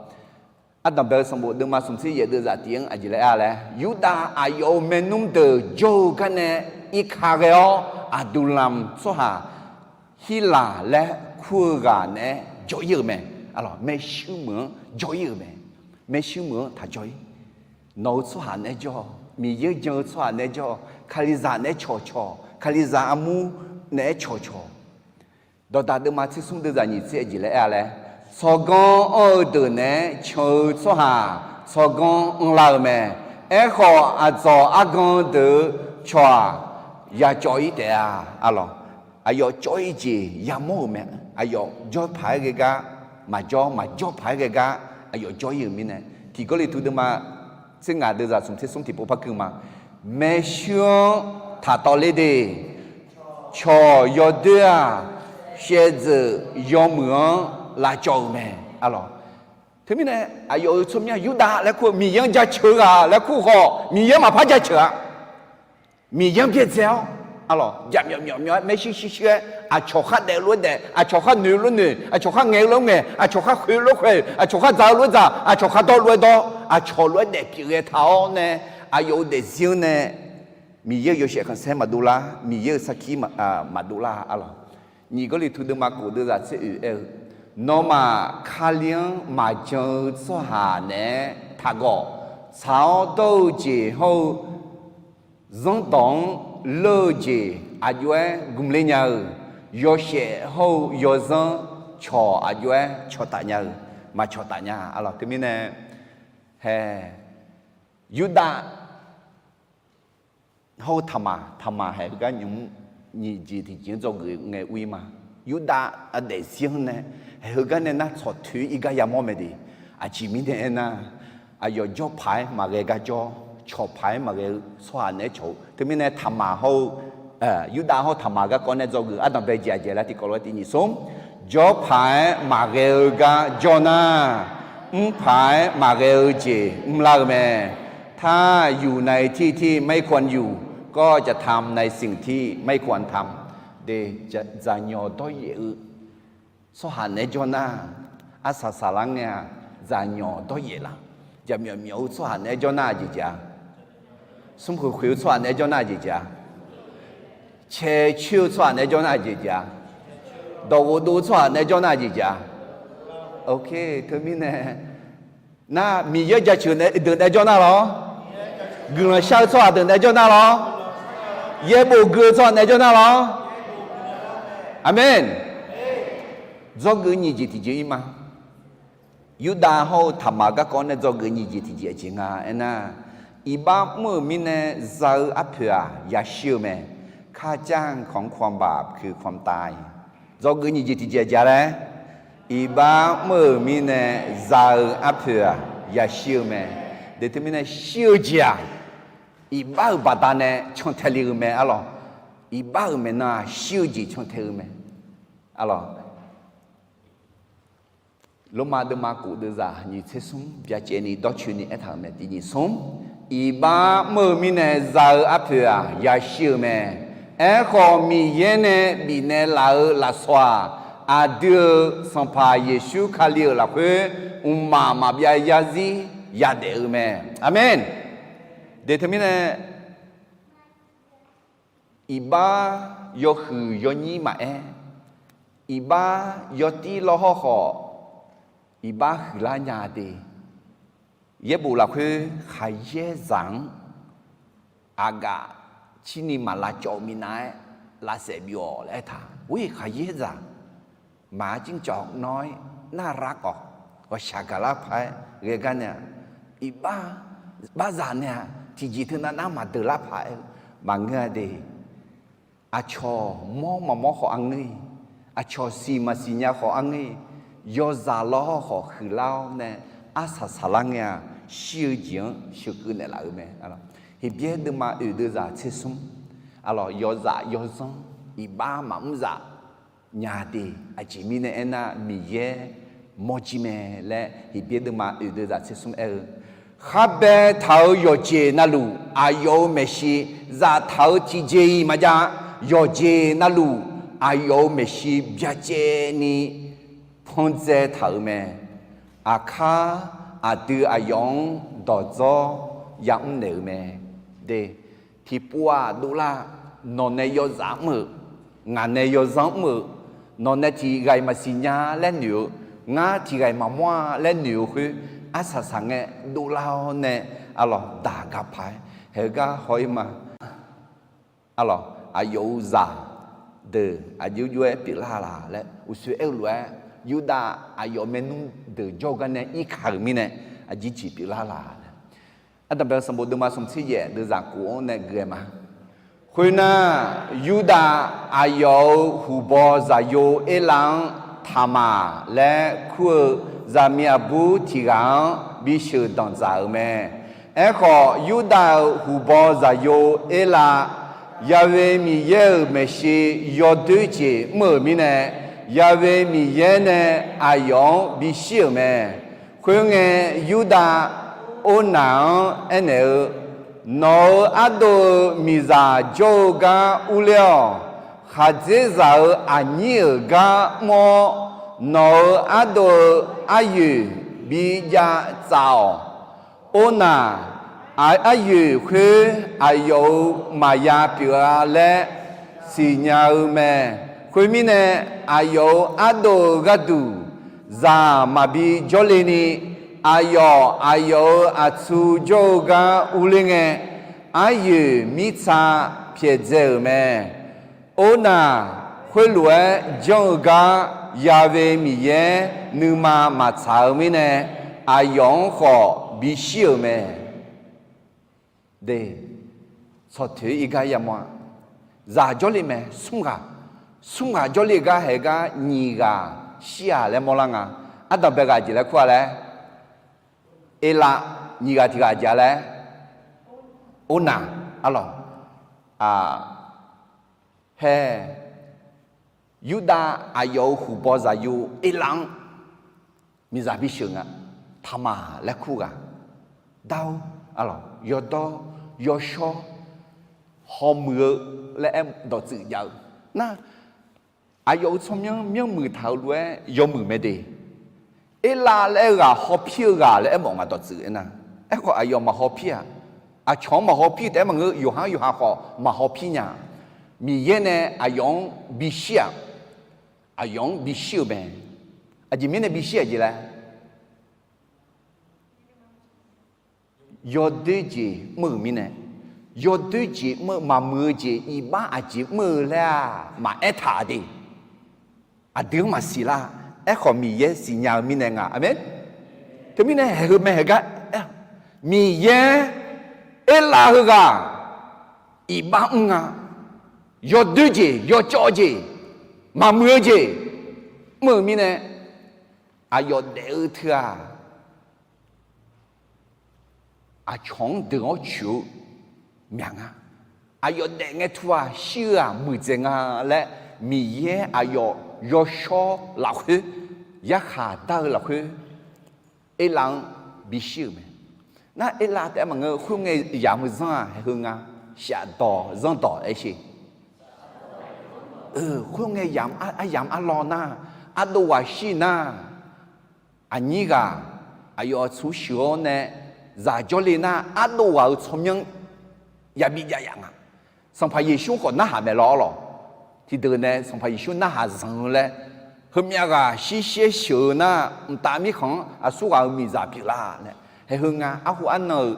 Ardanq bae-eu sanqbof deuvma smq tser yaef deuvzaf tiq-anr aqjeq laer aer-a laer, Yurdav aqyawf-euq maernmr deuq jawr-eu garnae irka ghae-awr, Aqduqlamq tsawrhaq Hirlaq laer kur-eu ghaq naeq-aer jawr-ir-euq mae. Arlawq maershuir muiq-anr jawr-ir-euq mae. Maershuir muiq-anr taq jawr-ir. Nawq-eu tsawrhaq naeq-aer jawr-awq, Miqyaer jan-eu tsawrhaq naeq-aer jawr-awq, Kalizaq naeq-aer cawqcawq, Kalizaq armur naeq-aer cawqcawq. Dawqdaq deuvma tser smr deuvzaq nyiq tser aqjeq laer aer-a laer, tsawrganr anr-eu deuq naeq-aer can-eu tsawrhaq tsawrganr anrlar-eu mae. Aerkhawf, aqdzawq argan deuq-eu cawq-aq, yacawv-ir taef-a. Arlawq, aqyawf cawv-ir jeq yamawr-euq mae. Aqyawf jawr paq-aer ghae gar maqjawr, maqjawr paq-aer ghae gar aqyawf jawr-ir-euq mirnae, Tiq Gawrliqtu deuvma tser ngaq deuvzaq smq tser smr tiqpov par keuv ma. Maershuir-anr taqtawvler de, cawq yawdoer-aq, shaevdzeuf yawmuiq-anr lavcawv-euq mae. Arlawq, teumirnae aqyawf-euq tsawrmyanr Yurdav laer kur-eu Miqyaer-anr jaceuq-eu ghaq laer kur khawf, Miqyaer-anr maqpar jaceuq-a. Miqyaer-anr byaerdzae-awr, arlawq, jaqmyawf myawf myawf-aer maershuir shuir shuir-aer, aqcawq khar daef lof-aer daef, aqcawq khar noeq-eu lof noeq, aqcawq khar ngaeq-eu lof ngaeq, aqcawq khar khoeq-eu lof khoeq, aqcawq khar dzaq-eu lof dzaq, aqcawq khar dawr lof-aer dawr, aqcawq lof-aer daef pyeuf ghae taq-awr nae, aqyawf-euq daefzir-anr nae Miqyaer-euq yawshaef khanqsaer maqdov lar, Miqyaer-euq sarkir maqdov lar, arlawq. Nyiq Gawrliqtu deuvma kof deuvzaq tser oeq aer-eu, nawmaf Kali-anr maqjan-eu tsawrhaq naeq-aer taqgawq. Tsaq-awr dawr-eu jeq hawr-eu zanrdawq-anr leur-eu jeq aqjox-aer gmqler nya-eu, yawshaef hawr-eu yawzanr cawq aqjox-aer cawqtaf nya-eu, maqcawqtaf nya. Arlawq, teumirnae hae, Yurdav hawr-eu Taqmaq, Taqmaq haeq heugar nymq-mr nyiq jeq tiqjeq-anr dzawgeuf ngae ur-ir ma. Yurdav aqdaef zir-anr nae haeq heugar nae nar tsawq toeq-ir gar yamawr mae de. Aqjeq mirnae aernar, aqyawf jawr paq-aer maqghae gar jawr, cawq paq-aer maqghae-eu tsawrhaq naeq-aer cawq-eu. Teumirnae Taqmaq hawr-eu, Yurdav hawr-eu Taqmaq garkawv nae dzawgeuf ardanq bae jeq aqjeq laer tiqkawv lof-aer tiq nyiq smr, jawr paq-aer maqghae-eu gar jawr nar, mr paq-aer maqghae-eu jeq mrlar-eu mae. ถ้าอยู่ในที่ที่ไม่ควรอยู่ ก็จะทำในสิ่งที่ไม่ควรทำ de, dzaqnyawq dawryaef-eu tsawrhaq naeq-aer jawr nar, arsaq saqlar ngae-aq, dzaqnyawq dawryaef laf. Jaqmyawf myawf-eu tsawrhaq naeq-aer jawr nar aqjeq jav-a? Smrkhoeq khoeq-eu tsawrhaq naeq-aer jawr nar aqjeq jav-a? Cae coer-eu tsawrhaq naeq-aer jawr nar aqjeq jav-a? Dawqghof dov-eu tsawrhaq naeq-aer jawr nar aqjeq jav-a? Ok, teumirnae nar, Miqyaer jaceuq deuq naeq-aer jawr nar lawr. Guiqlanq shar-eu tsawrhaq deuq naeq-aer jawr nar lawr. Yaerbof gui-eu tsawrhaq naeq-aer jawr nar lawr. Aqmeq. Dzawgeuf nyiq jeq tiqjeq-ir ma. Yurdav hawr-eu Taqmaq garkawv nae dzawgeuf nyiq jeq tiqjeq aqjeq nga aernar, iqbax mr-euq mirnae za-eu arpoeq-aq yashir-eu mae. ข้าจ้างของความบาปคือความตาย Dzawgeuf nyiq jeq tiqjeq aqjeq laer, iqbax mr-euq mirnae za-eu arpoeq-aq yashir-eu mae. De teumirnae shir-eu jeq-aq, iqbax-euq baqdanae cantae le-eu mae arlawq. Iqbax-euq maeqnan-aq shir-eu jeq cantae-eu mae arlawq. Lormav deuvma kof deuvzaq nyiq tser smr byacaevni dawrcoeni aertaq-euq mae tiq nyiq smr. Iqbax mr-eu mirnae za-eu arpoeq-aq yashir-eu mae. Aerkhawf Miqyaer nae bifnaeq laf-eu lafsawq-aq, Aqdui-euq Sanqpaq Yeqsur Kali-euq lafkhoer mqmaq maqbyav yarzir yadaef-eu mae. Aqmeq. De teumirnae, iqbax yawhuiq yawnyir maqaer, iqbax yawtir lawr hawr khawf, iqbax huiqlar nya de. Yaerbof lafkhoer khaqyaer zaq-anr aqgaf cirni maq lavcawv-eu minav-aer lavsaef byov-awq laer aertaq. Or, khaqyaer zaq maq-ar jir cawv nawr-ir nar rar khawf, ghawqshaq gaqlar paq-aer ghae gar nae-aq, iqbax, barzaq nae-aq tiqjeq teunav nar maqdeuq lar paq-aer-eu maqngeur-a de. Aqcawq mawr maqmawr khawf arngeur-iq, aqcawq siq maqsiq nya khawf arngeur-iq, yawzaq lawr hawr khawf huiqlar-awr nae arsaq saqlar ngae-aq, shir-eu jeq-anr sheuqkeuv naeqlaf-eu mae. Heqbyaer deuvma oeq deuvzaq tser smr, yawzaf yawzanr iqbax maqmr zaf nya de. Aqjeq mirnae aernar, Miqyaer mawrjir mae laer Heqbyaer deuvma oeq deuvzaq tser smr aer-eu, kharbae taq-euq yawqjeq navluf aqyawf-euq maeqshi, zaftaq-euq tiqjeq-iq maqjav, yawqjeq navluf aqyawf-euq maeqshi byacaevni panqdzae taq-euq mae. Aqkar aqdui aqyawf-anr dawqdzawr yamr naeq-euq mae. De, tiqpov-aq dovlar, nawq nae yawzaf mr-euq, ngaq nae yawzanr mr-euq, nawq nae tiq ghaq-iq maqsiq nya laer noeq-eu, ngar tiq ghaq-iq maqmawr-a laer noeq-eu khoer, arsaq saq ngae dovlar-awr nae, arlawq daq gaq paq-aer haeq-eu gar haw-ir ma. Arlawq, aqyawf-euq zaqdeuq aqjox jov-aer pyeuflar laq laer uqshoe aer-eu lof-aer, Yurdav aqyawf maernmr deuq jawr-eu gar nae irkaq-euq mirnae, aqjeq jeq pyeuflar laq laer. Ardanqbae-eu sanqbof deuvma smq tser yaef deuvzaq kof-anr nae gui-aer ma. Khoernar, Yurdav aqyawf-euq huqbaw zaqyo Erlav-anr Taqmaq laer kur-eu zaqmiq aqbur tiq ghaq-anr bisheuq danqdzaq-euq mae. Aerkhawf, Yurdav-euq huqbaw zaqyo Erlav, Ya'we Miqyaer-euq maeqshi yawdoer jeq mr-euq mirnae, Ya'we Miqyaer nae aqyawf-anr bishir-euq mae. Khoerngae, Yurdav Ornaq-anr aernaeq-eu, Nawq-euq ardov-eu miqzaq jawr-eu gar urler-awq. Khaqdzerzaq-euq aqnyir-euq gar mr-awr, nawq-euq ardov-eu aryoeq bi jav tsaf-awq. Ornaq, aq, aryoeq khoer aqyawf-euq maqya pyeuf-a laer siqnya-eu mae. Khoermirnae, aqyawf-euq ardov-eu gharduq zaq maqbi jawrle ni, aqyawf aqyawf-euq aqtsu jawr-eu gar urler ngae, aryoeq mirtsa pyaeqdzae-euq mae. Ornaq, khoerlof-aer janr-eu gar Ya'we Miqyaer nuima maqtsaq-eu mirnae, aqyawf-anr khawf bishir-euq mae. De, tsawqtoeq-ir gar yamawr-a. Zaq jawrle mae, smr ghaq, smr ghaq jawrle gar haeq gar nyiq ghaq shir-aq laer mawrlar nga. Ardanqbae ghaq jeq laer kur-a laer, Erlav, nyiq ghaq tiq ghaq jeq-a laer, Ornaq, arlawq, a, hae, Yurdav aqyawf-euq huqbaw zaqyo Erlav-anr miqzaq bisheuq nga. Taqmaq laer kur ghaq, dar-or, arlawq, yawdawr, yawshawr, hawmuiq-eu laer aer dawqtsuif jav-eu nar, aqyawf-euq tsawrmyanr myanrmuiq taq-euq lof-aer yawmuiq mae de. Erlav laer aer-eu ghaq hawpir-eu ghaq laer aermawf nga dawqtsuif aernar. Aerkhawf aqyawf maq hawpir-aq. Aqcawq-anr maq hawpir taef-aer maqngeur, yawqha-anr yawqha khawf maq hawpir nya. Miqyaer nae aqyawf-anr bishir-aq. Aqyawf-anr bishir-eu mae. Aqjeq mirnae bishir-aq jeq laer, yawdoer jeq mr-euq mirnae, yawdoer jeq mr-eu maqmuiq-eu jeq iqbax aqjeq mr-eu laer-aq maqaer taq de. Aqdui-anr maqsiq lar. Aerkhawf Miqyaer siqnya-eu mirnae nga. Aqmeq. Teumirnae haeq heu mae haeq gar, Miqyaer Erlav heughaq iqbax mr nga. Yawdoer jeq, yawcawv jeq, maqmuiq-eu jeq mr-euq mirnae, aqyawf daef-eu teu-aq, aqcawq-anr deuq-awr coeq-eu myaq nga. Aqyawf daef ngae tu-aq, shir-eu-aq muiqdzaeq nga laer, Miqyaer aqyawf yawshawr lafkhoer, yarkhaq dar-eu lafkhoer, Erlav-anr bishir-euq mae. Nar Erlav taef-aer maqngeur, khoerngae yamq-eu zanr-aq haeq heu nga, shafdawq zanrdawq aer sher. Khoerngae yamq, aryamq arlawr nar, ardov ghaq shir nar, aqnyir ghaq aqyawf tsmq shuiq-awr nae zaq jawrle nar, ardov ghaq-euq tsawrmyanr yabi jav yaf nga. Sanqpaq Yeqsur khawf narhaq maeq lawr-awr lawq. Tiqdeuq nae Sanqpaq Yeqsur narhaq zanq-eu laer, heumyav ghaq shir shaer sheuq-eu nar, mqtav mirkhanq-anr aqsur ghaq-euq miqzaq pyeuflar laer. Haeq heu nga, arhu arnan-euq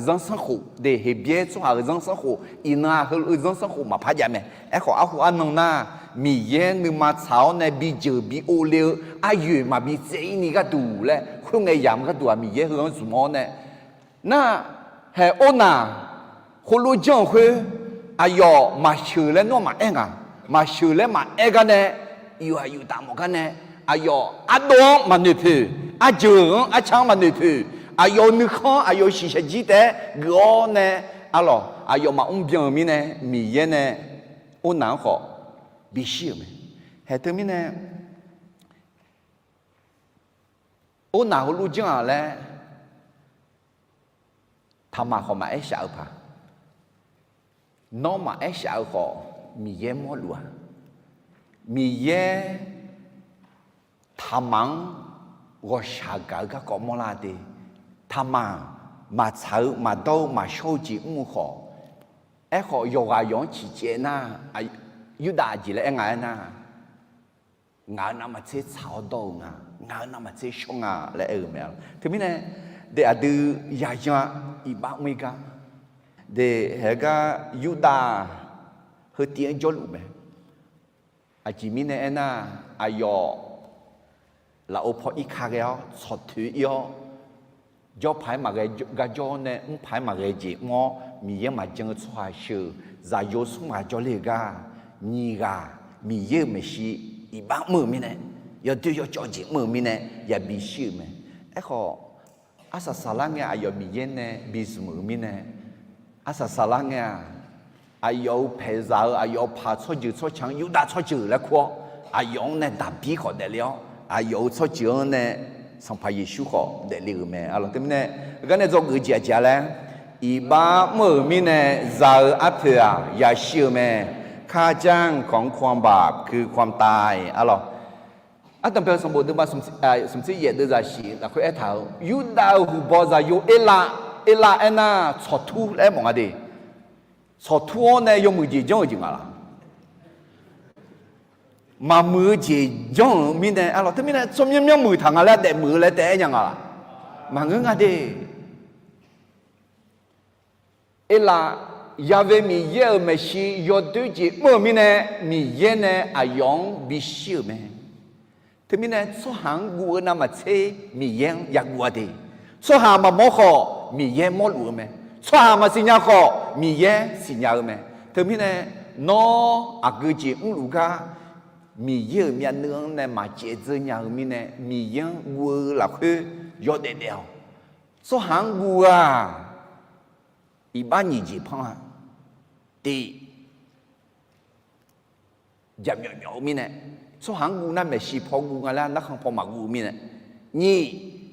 zanrsanrkhof de, Heqbyaer tsawrhaq-euq zanrsanrkhof, iqnan-aq heulof-eu zanrsanrkhof maqpar jav mae. Aerkhawf, arhu arnan nar, Miqyaer nuima tsaq-awr nae bijeuq bi ovle-eu aryoeq maqbi tsaev-ir ni gharduq laer, khoerngae yamq gharduq-aq, Miqyaer heu-anr zmq-awr nae, nar, haeq ornaq heulof janr-euq khoer, aqyawf maqsheuq laer nawr maqaer nga. Maqsheuq laer maqaer gar nae, iq-aq iq taf mawf gar nae, aqyawf ardov-anr maqnoeq poeq, arjeuq-anr arca-anr maqnoeq poeq, aqyawf-euq nuikhanr aqyawf-euq shiqshaq jir taef-aer geuf-awr nae, arlawq aqyawf maqmr byan-euq mirnae, Miqyaer nae ornaq-anr khawf bishir-euq mae. Haeq teumirnae, ornaq heulof janr-aq laer, taqmaq khawf maqaer shaf-eu paq. Nawr maqaer shaf-eu khawf, Miqyaer mawrluf-a. Miqyaer taqmaq-anr ghawqshaq gaq-eu garkawv mawrlar de. Taqmaq maqtsaq-eu maqdawr-eu maqshawr-eu jeq mr-eu khawf, aerkhawf yawqghaq yawq-anr ciqcaev nar, Yurdav aqjeq laer aer nga aernar, ngaq-euq navmaqtser tsaq-awr dawr-eu nga, ngaq-euq navmaqtser shawr nga laer aer-eu mae. Teumirnae, de aqdui yayan-a, iqbax mr-ir gar, de haeq gar Yurdav heu tiv-anr jawrluf mae. Aqjeq mirnae aernar, aqyawf lafov paw irka ghae-awr tsawqtoeq ir-awr, jawr paq-aer maqghae gar jawr-awr nae, mr paq-aer maqghae jeq mr-awr, Miqyaer maqjan-eu tsawrhaq sheuq zaqyo smr ghaq jawrle-eu gar, nyiq ghaq Miqyaer-euq maeqshi iqbax mr-euq mirnae, yawdoer yawcawv jeq mr-euq mirnae yabi shir-euq mae. Aerkhawf, arsaq saqlar ngae aqyawf Miqyaer nae bi zmq-euq mirnae, arsaq saqlar ngae-aq, aqyawf-euq paeqzaq-eu aqyawf-euq paq tsawrjeuq tsawrca-anr Yurdav tsawrjeuq laer kur-awr, aqyawf-anr nae daqbir khawf daefle-awr, aqyawf-euq tsawrjeuq-anr nae Sanqpaq Yeqsur khawf daefle-euq mae. Arlawq teumirnae, gar nae dzawgeuf jeq aqjeq-a laer, iqbax mr-euq mirnae za-eu arpoeq-aq yashir-eu mae. ข้าจ้างของความบาปคือความตาย arlawq. Ardanqbae-eu sanqbof deuvma smq tser yaef deuvzaq shif lafkhoer aertaq-euq, Yurdav-euq huiqbaw zaqyo Erlav, Erlav aernar tsawqtur laer aermawf nga de. Tsawqtur-awr nae yawmuiq jeq janr-euq jeq nga laq? Maqmuiq-eu jeq janr-euq mirnae, arlawq teumirnae tsawrmyanr myanrmuiq taq nga laer daefmuiq-eu laer taef-aer nya nga laq? Maqngeur nga de. Erlav, Yaqve Miqyaer-euq maeqshi yawdoer jeq mr-euq mirnae, Miqyaer nae aqyawf-anr bishir-euq mae. Teumirnae tsawrhaq-anr guv-eu navmaqtser Miqyaer-anr yaguv-a de. Tsawrhaq maqmawr khawf Miqyaer mawrluf-eu mae. Tsawrhaq maqsiqnya khawf Miqyaer siqnya-eu mae. Teumirnae nawr aqgeu jeq mrluf gar Miqyaer-euq myavnuiv-anr nae maqcaev dzeur nya-eu mirnae, Miqyaer-anr guv-eu lafkhoer yawdaef daef-awq. Tsawrhaq-anr guv-aq, iqbax nyiq jeq panr-a. Tiq, jaqmyawf myawf-eu mirnae, tsawrhaq-anr guv nar maeqshi paw guv nga laer narkhan paw maqguv-eu mirnae. Nyiq,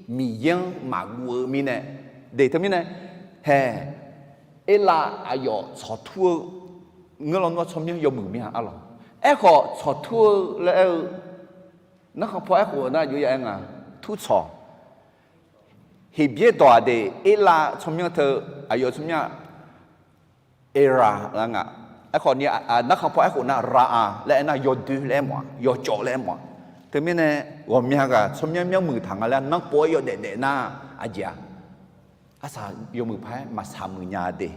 Miqyaer-anr maqguv-eu mirnae. De teumirnae, hae, Erlav aqyawf tsawqtur-eu ngeur lawnmr-anr tsawrmyanr yawmuiq mir-a arlawq. Aerkhawf tsawqtur-eu laer aer-eu, narkhan paw aerkhof nar aqjox ya aer nga, turtsawq. Heqbyaer dawq-aq de, Erlav tsawrmyanr teu, aqyawf tsawrmyanr-aq, Erlav lar nga. Aerkhawf ni narkhan paw aerkhof nar Ra-a laer aernar yawdoer laer aermawf-a, yawcawv laer aermawf-a. Teumirnae ghawqmya ghaq tsawrmyanr myanrmuiq taq nga laer nanrpov-aer yawdaef daef nar, aqjeq-aq, arsaq yawmuiq paq-aer maqsaq muiq nya de.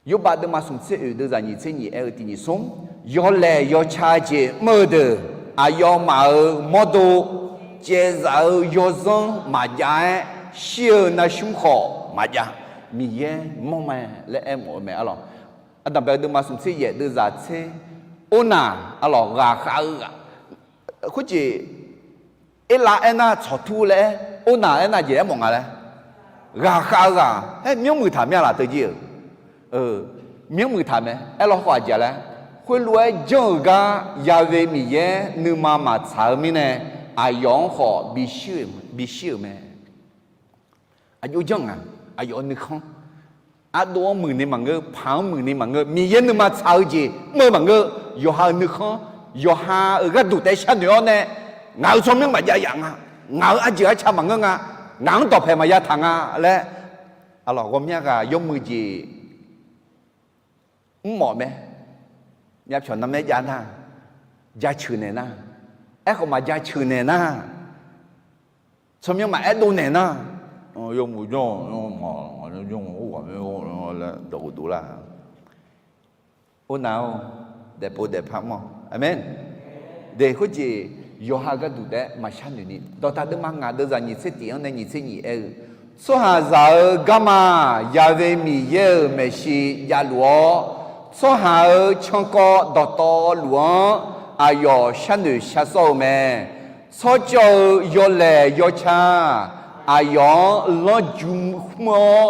Yawrbav deuvma smq tser oeq deuvzaq nyiq tser nyiq aer-eu tiq nyiq smr, yawlaeq yawca jeq mr-eu deuq, aqyawfmaf-euq mawrdo caevzaf-eu yawzanr maqjav-aer, shir-eu narsmr khawf maqjav, Miqyaer mawr mae laer aermawf-eu mae arlawq. Ardanqbae-eu deuvma smq tser yaef deuvzaq tser, ornaq arlawq, ghaqkhav-eu ghaq, khoerjeq Erlav aernar tsawqtur laer aer, ornaq aernar jeq aermawf nga laer, ghaqkhav-eu ghaq aer, myanrmuiq taq mya laf teujir-euq, myanrmuiq taq mae. Aerlawkhawf aqjeq laer, khoerlof-aer janr-euq gar Yaqve Miqyaer nuima maqtsaq-eu mirnae, aqyawf-anr khawf bishir-euq mae. Aqjox janr nga, aqyawf-euq nuikhanr, ardov-anr muiqni maqngeur, paq-anr muiqni maqngeur, Miqyaer nuima tsaq-eu jeq mr-eu maqngeur, yawqha-euq nuikhanr yawqha-euq gharduq taef-aer sharnoeq-awr nae, ngaq-euq tsawrmyanr maqjav yaf nga, ngaq-euq arjeuq arca maqngeur nga, ngaq-anr dawqpaeq maqya taq nga laer, aqlawq ghawqmya ghaq yawmuiq jeq mrmawf mae. Myavpyawq narmaer jav nar, jaceuq naeq nar, aerkhawf maqjaceuq naeq nar, tsawrmyanr maqaer dov naeq nar, yawmuiq janr-awq, janr-awq, janr-awq, laer dawq uqduq lar. Ornav-or, daefpov daefpar mr-awq. Aqmeq. De khoerjeq yawqha gharduq taef-aer maqsharnoeq ni, dawqtaq deuvma ngaq deuvzaq nyiq tser tiq-anr nae nyiq tser nyiq aer-eu, tsawrhaqzaq-euq garma, Yaqve Miqyaer-euq maeqshi javluf-awr, tsawrhaq-euq cankawv dawqtawvluf-anr aqyawf sharnoeq shar sawr-eu mae. Tsawrcawv-eu yawlaeq yawca aqyawf-anr lanrju khmr-awr,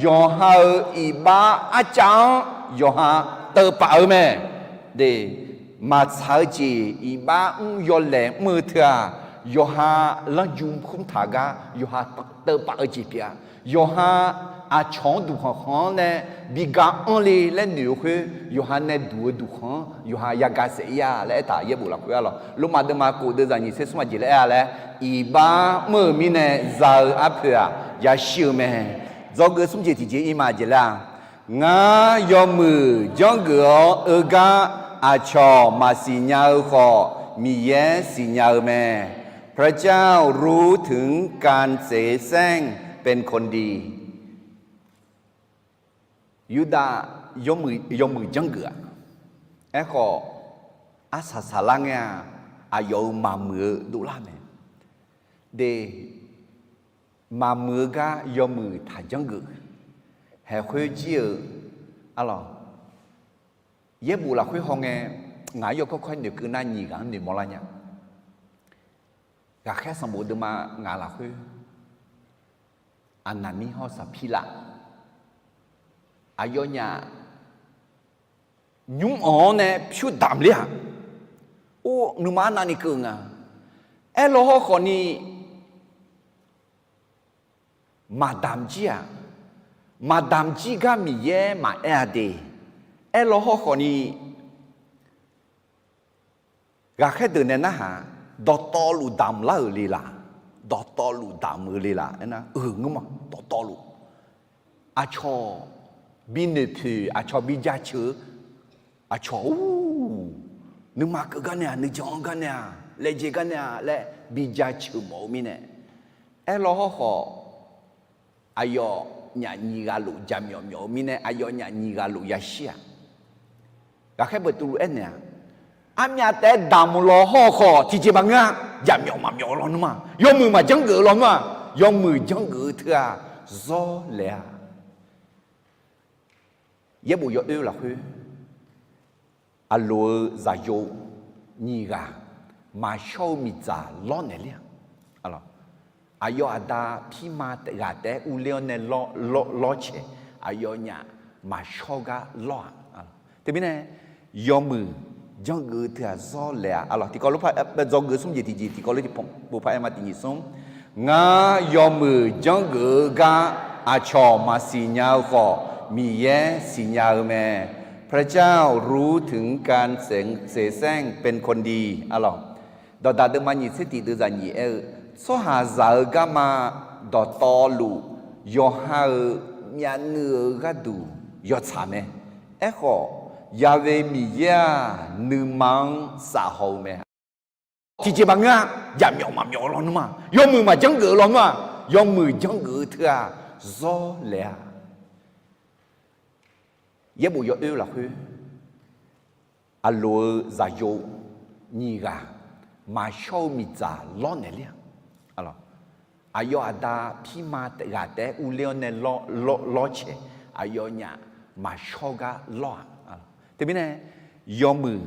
yawqha-euq iqbax arcav-anr yawqha teuvpaf-eu mae. De, maqtsaq-eu jeq iqbax mr yawlaeq mr-eu teu-aq, yawqha lanrju khmr taq gar yawqha teuvpaf-eu jeq pyeuf-a. Yawqha aqcawq-anr duqkhanq khanq-anr nae bi ga anr le laer noeq-eu khoer, yawqha nae duq-eu duqkhanq-anr yawqha yagaq saef ir-a laer aertaq yaerbof lafkhoer arlawq. Lormav deuvma kof deuvzaq nyiq tser smr aqjeq laer aer-a laer, iqbax mr-euq mirnae za-eu arpoeq-aq yashir-eu mae. Dzawgeuf smr jeq tiqjeq ir ma aqjeq laer-a, ngar yawmuiq janrgeuf-awr eu gar aqcawq maqsiq nya-eu khawf, Miqyaer siqnya-eu mae. พระเจ้ารู้ถึงการเสแสร้งเป็นคนดี Yurdav yawmuiq janrgeuf-aq, aerkhawf arsaq saqlar ngae-aq, aqyawf-euq maqmuiq-eu dovlar mae. De, maqmuiq-eu gar yawmuiq taq janrgeuf. Haeq khoer jir-eu arlawq, yaerbof lafkhoer hawngae, ngaq-anr yawkawr kawr-aer noeqkeuv nar nyiq ghaq-anr noeqmawr lar nya. Ghaqkhaer sanqbof deuvma ngaq lafkhoer, Aqnaqnir hawr Saqpirlav, aqyawfnyaf nymr-anr-awr nae pyur damq ler-aq, or nuima arnavni keuv nga. Aerlaw hawrkhawf ni maqdamq jir-aq, maqdamq jir gar Miqyaer maqaer-a de. Aerlaw hawrkhawf ni ghaqkhaer deuq nae narhaq, dawqtawvluf damq lar-euq le laq, dawqtawvluf damq-eu le laq aernar, euq ngeur ma, dawqtawvluf. Aqcawq bi noeqpoeq, aqcawq bi jaceuq-eu, aqcawq-or, nuima keuv gar nae-aq, nuijan-anr gar nae-aq, laejae gar nae-aq laer bi jaceuq mawf-eu mirnae, aerlaw hawrkhawf, aqyawfnyaf nyiq ghaq luf jaqmyawf myawf-eu mirnae, aqyawfnyaf nyiq ghaq luf yashir-aq, ghaqkhaer beuqtuvluf aernaeq-aq, armyav taef-aer damq law hawrkhawf tiqjeq maqngeur-a. Jaqmyawf maqmyawf-eu lawnmr-aq, yawmuiq maqjanrgeuf-eu lawnmr-aq, yawmuiq janrgeuf-eu teu-aq, zawr laeq-a. Yaerbof yawoer lafkhoer, aqloq-eu zaqyo nyiq ghaq maqshawr-eu miqdzaq lawrnaeq ler-aq, aqyawf aqda pirma ghaq taef-aer urler-awr nae lawrcaeq, aqyawfnyaf maqshawr gar lawr-aq. Teumirnae yawmuiq janrgeuf-eu teu-aq zawr laeq-a. Arlawq tiqkawv lof par dzawgeuf smr jeq tiqjeq, tiqkawv lof tiqpov par aer ma tiqnyiq smr. Ngar yawmuiq janrgeuf-eu gar aqcawq maqsiq nya-eu khawf, Miqyaer siqnya-eu mae. พระเจ้ารู้ถึงการเสแสร้งเป็นคนดี Arlawq, dawqdaq deuvma nyiq tser tiq deuvzaq nyiq aer-eu, tsawrhaqzaq-euq garma dawqtawvluf, yawqha-euq myavnuiv-eu gharduq yawtsaq mae. Aerkhawf, Yaqve Miqyaer-aq, nuima-anr safhaw-eu mae. Tiqjeq maqngeur-a. Jaqmyawf maqmyawf-eu lawnmr-aq, yawmuiq maqjanrgeuf-eu lawnmr-aq, yawmuiq janrgeuf-eu teu-aq, zawr laeq-a. Yaerbof yawoer lafkhoer, aqloq-eu zaqyo nyiq ghaq maqshawr-eu miqdzaq lawrnaeq ler-aq, aqyawf aqda pirma ghaq taef-aer urler-awr nae lawrcaeq, aqyawfnyaf maqshawr gar lawr-aq. Teumirnae yawmuiq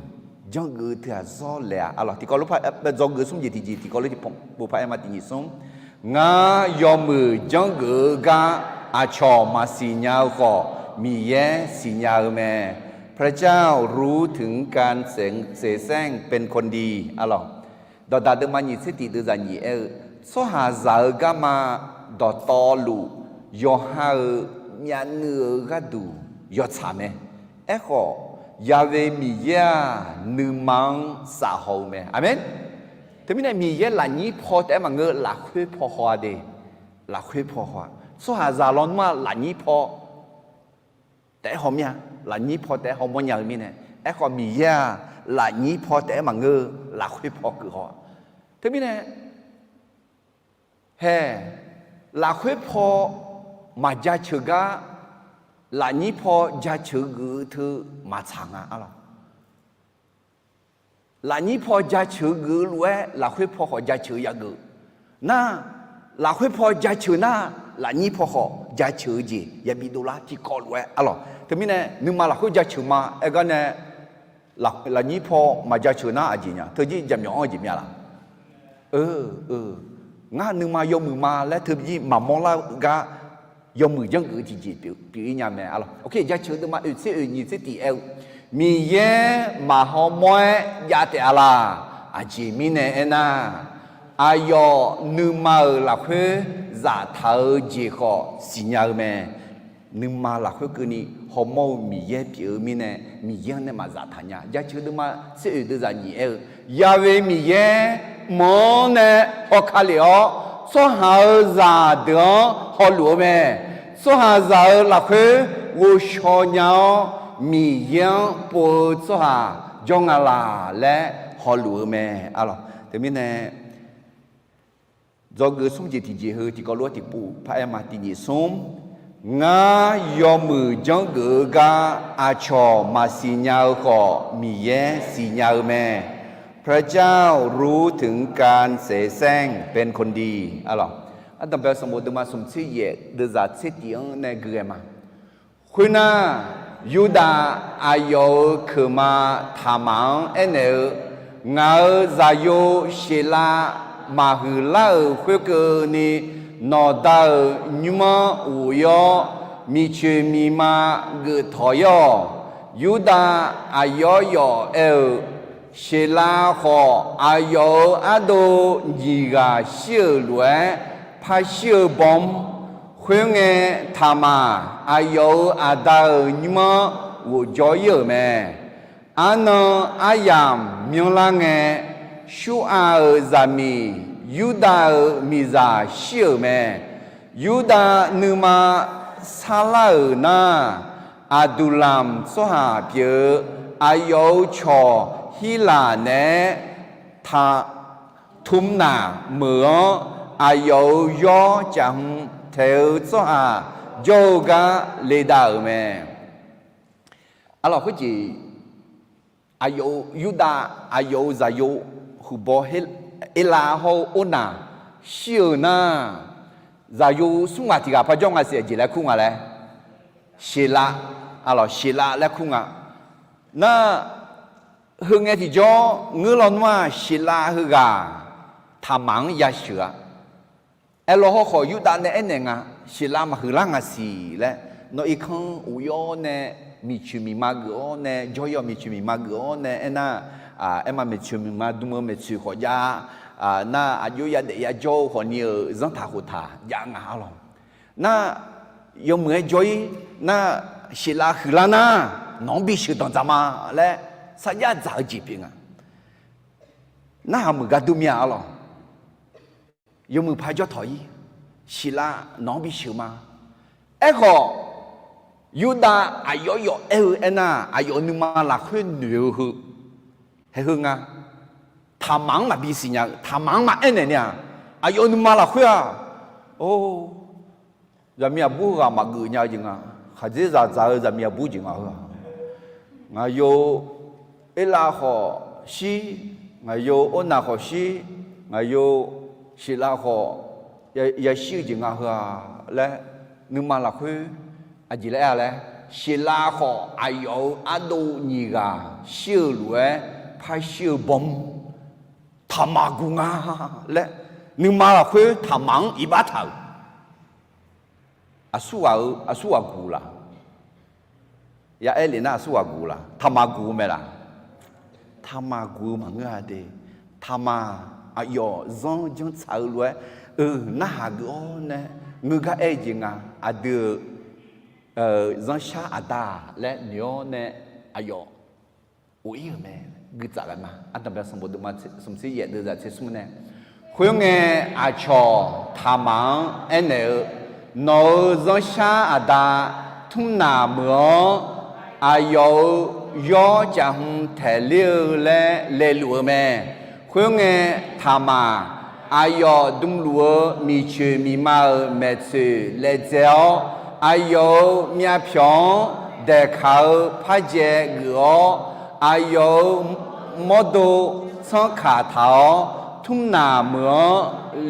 janrgeuf-eu teu-aq zawr laeq-a. Arlawq tiqkawv lof par dzawgeuf smr jeq tiqjeq, tiqkawv lof tiqpov par aer ma tiqnyiq smr. Ngar yawmuiq janrgeuf-eu gar aqcawq maqsiq nya-eu khawf, Miqyaer siqnya-eu mae. พระเจ้ารู้ถึงการเสแสร้งเป็นคนดี Arlawq, dawqdaq deuvma nyiq tser tiq deuvzaq nyiq aer-eu, tsawrhaqzaq-euq garma dawqtawvluf, yawqha-euq myavnuiv-eu gharduq yawtsaq mae. Aerkhawf, Ya'we Miqyaer-aq, nuima-anr safhaw-eu mae. Aqmeq. Teumirnae Miqyaer lafnyir paw taef-aer maqngeur, lafkhoer paw haw-a de. Lafkhoer paw haw-a. Tsawrhaqzaq lawnmr-aq lafnyir paw taef-aer haw mir-a. Lafnyir paw taef-aer hawmawr nya-eu mirnae, aerkhawf Miqyaer-aq, lafnyir paw taef-aer maqngeur, lafkhoer paw keuv haw-a. Teumirnae, hae, lafkhoer paw maqjaceuq gar, lafnyir paw jaceuq geuf-eu teu maqtsaq nga, arlawq. Lafnyir paw jaceuq geuf-eu lof-aer lafkhoer paw khawf jaceuq yageuf nar, lafkhoer paw jaceuq nar, lafnyir paw khawf jaceuq-eu jeq yabi dovlar tiqkawv lof-aer, arlawq. Teumirnae nuima lafkhoer jaceuq ma aer gar nae, lafnyir paw maqjaceuq nar aqjeq nya, teujir jaqmyawf-anr jeq myav laf? Ngar nuima yawmuiq ma laer teujir maqmawr lar-eu gar, yawmuiq janrgeuf-eu tiqjeq pyeuf-ir nya mae, arlawq. Oke, jaceuq deuvma oeq tser oeq nyiq tser tiq aer-eu, Miqyaer maqhaw mawr-aer jav taef-a laq. Aqjeq mirnae aernar, aqyawf nuima-euq lafkhoer zaftaq-eu jeq khawf siqnya-eu mae. Nuima lafkhoer keuvni hawmawr-eu Miqyaer pyeuf-eu mirnae, Miqyaer-anr nae maqzaftaq nya. Jaceuq deuvma tser oeq deuvzaq nyiq aer-eu, Ya'we Miqyaer mq-anr nae hawka lef-awr, tsawrhaq-euq zaqdeuq-anr hawluf-eu mae. Tsawrhaqzaq-euq lafkhoer ghovshaw nya-awr, Miqyaer-anr pov-eu tsawrhaq jawr nga laq laer hawluf-eu mae, arlawq. Teumirnae, dzawgeuf smr jeq tiqjeq heu tiqkawv lof-aer tiqpov paraer ma. Tiqnyiq smr, ngar yawmuiq janrgeuf-eu gar aqcawq maqsiq nya-eu khawf, Miqyaer siqnya-eu mae. พระเจ้ารู้ถึงการเสแสร้งเป็นคนดี arlawq. Ardanqbae sanqbof deuvma smq tser yaef deuvzaq tser tiq-anr nae gui ghae ma. Khoernar, Yurdav aqyawf-euq keuqma Taqmaq-anr aernaeq-eu, Ngaq-euq zaqyo Sheqlav maqhuiq lar-euq khoerkeuvni, nawqda-euq nymr-anr ghof-ir-awr, miqcoeq miqma geuf tawq-ir-awq. Yurdav aqyawf yawf aer-eu, Sheqlav khawf, aqyawf-euq ardov nyiq ghaq shir-euq lof-aer, par shir-eu bawmr. Khoerngae, Taqmaq aqyawf-euq aqda-euq nymr-anr ghofjawr-ir-euq mae. Arnan aryamq myanrlar ngae, Suraq-euq zaqmiq Yurdav-euq miqzaq shir-euq mae. Yurdav nuima sarlar-euq nar, Aqduqlamq tsawrhaq pyeuf-eu aqyawf-euq cawq Hirlaq naeq-aer, Tamr naq meuq-anr aqyawf-euq yawr caf hmq taeq-eu tsawrhaq jawr-eu gar ledav-euq mae. Arlawq, khoerjeq aqyawf-euq Yurdav, aqyawf-euq zaqyo huiqbaw Erlav hawr-eu Ornaq shir-euq nar, zaqyo smr ghaq tiq ghaq par jawr nga siq, aqjeq laer kur nga laer, Sheqlav, arlawq, Sheqlav laer kur nga. Nar, heu ngae tiqjawr ngeur lawnmr-aq, Sheqlav heughaq Taqmaq-anr yasheuq-a. Aerlawr hawrkhawf Yurdav nae aernaeq nga, Sheqlav maqhuiq lar nga siq laer, nawq irkanr ghofjawr-awr nae, miqcoeq miqma geuf-awr nae, jawr-ir-awq, miqcoeq miqma geuf-awr nae aernar, aerma miqcoeq miqma dm-eu maeqtsoeq khawf jav, nar aqjox yadaef yajawr-eu khawfni-euq zanrtaq khoftaq jav nga, arlawq. Nar, yawmuiq-aer jawr-ir, nar, Sheqlav huiqlar nar, nawq-anr bisheuq danqdzaq ma laer sarjax dzaq-eu jeq pyeuf nga. Narhaq meuq gar dur mir-a, arlawq. Yawmuiq paq jawr tawq-ir, Sheqlav nawq-anr bisheuq ma. Aerkhawf, Yurdav aqyawf yawf aer-eu aernar, aqyawf nuima lafkhoer noeq-eu heu, haeq heu nga. Taqmaq-anr maqbi siqnya-eu, Taqmaq-anr maqaer naeq ni-aq, aqyawf nuima lafkhoer-aq, or, zaqmiq aqbur heughaq maqgeuf nya-eu jeq nga. Khaqdzerzaq dzaq-eu zaqmiq aqbur jeq nga heu-aq, ngaqyo Erlav khawf shir, ngaqyo Ornaq khawf shir, ngaqyo Sheqlav khawf yashir-eu jeq nga heu-aq laer, nuima lafkhoer aqjeq laer aer-a laer, Sheqlav khawf aqyawf-euq ardov nyiq ghaq shir-eu lof-aer par shir-eu bawmr, Taqmaq guq nga laer, nuima lafkhoer Taqmaq-anr iqbax taq-euq aqsurghaq-eu, aqsurghaq guq laq? Ya aer lef nar aqsurghaq guq laq? Taqmaq guq-eu mae laq? Taqmaq guq-eu maqngeur-a de. Taqmaq aqyawf zanr janr tsaq-eu lof-aer, eu, narhaq geuf-awr nae ngeur gar aer-eu jeq nga. Aqdui-euq zanrshar aqda laer noeq-awr nae, aqyawf Of-ir-euq mae. Guitsaf ghae ma. Ardanqbae sanqbof deuqma smq tser yaef deuq zaq tser smr nae, khoerngae aqcawq Taqmaq-anr aernaeq-eu, Nawq-euq zanrshar aqda Tmrnaq meuq-awr, aqyawf-euq yawr caf hmq taeq ler-eu laer laeluf-eu mae. Khoerngae, Taqmaq aqyawf dmluf-eu miqcoeq miqma-euq maeqtsoeq laejae-awr, aqyawf-euq myavpyawq-anr daeqkaq-eu parjae geuf-awr, aqyawf-euq mawrdo tsanrkaq taq-awr, Tmrnaq meuq-anr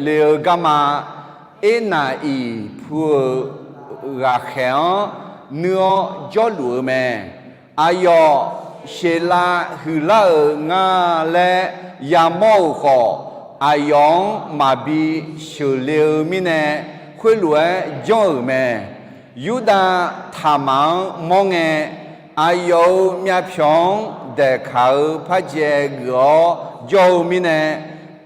le-eu garma, Ernav-iq pu-euq ghaqkhaeq-anr nuir-awr jawrluf-eu mae. Aqyawf Seqlav huiqlar-euq nga laer yamawr-euq khawf, aqyawf-anr maqbi sheuqle-eu mirnae, khoerlof-aer janr-euq mae. Yurdav Taqmaq-anr mawr ngae, aqyawf-euq myavpyawq-anr daeqkaq-eu parjae geuf-awr jawr-eu mirnae,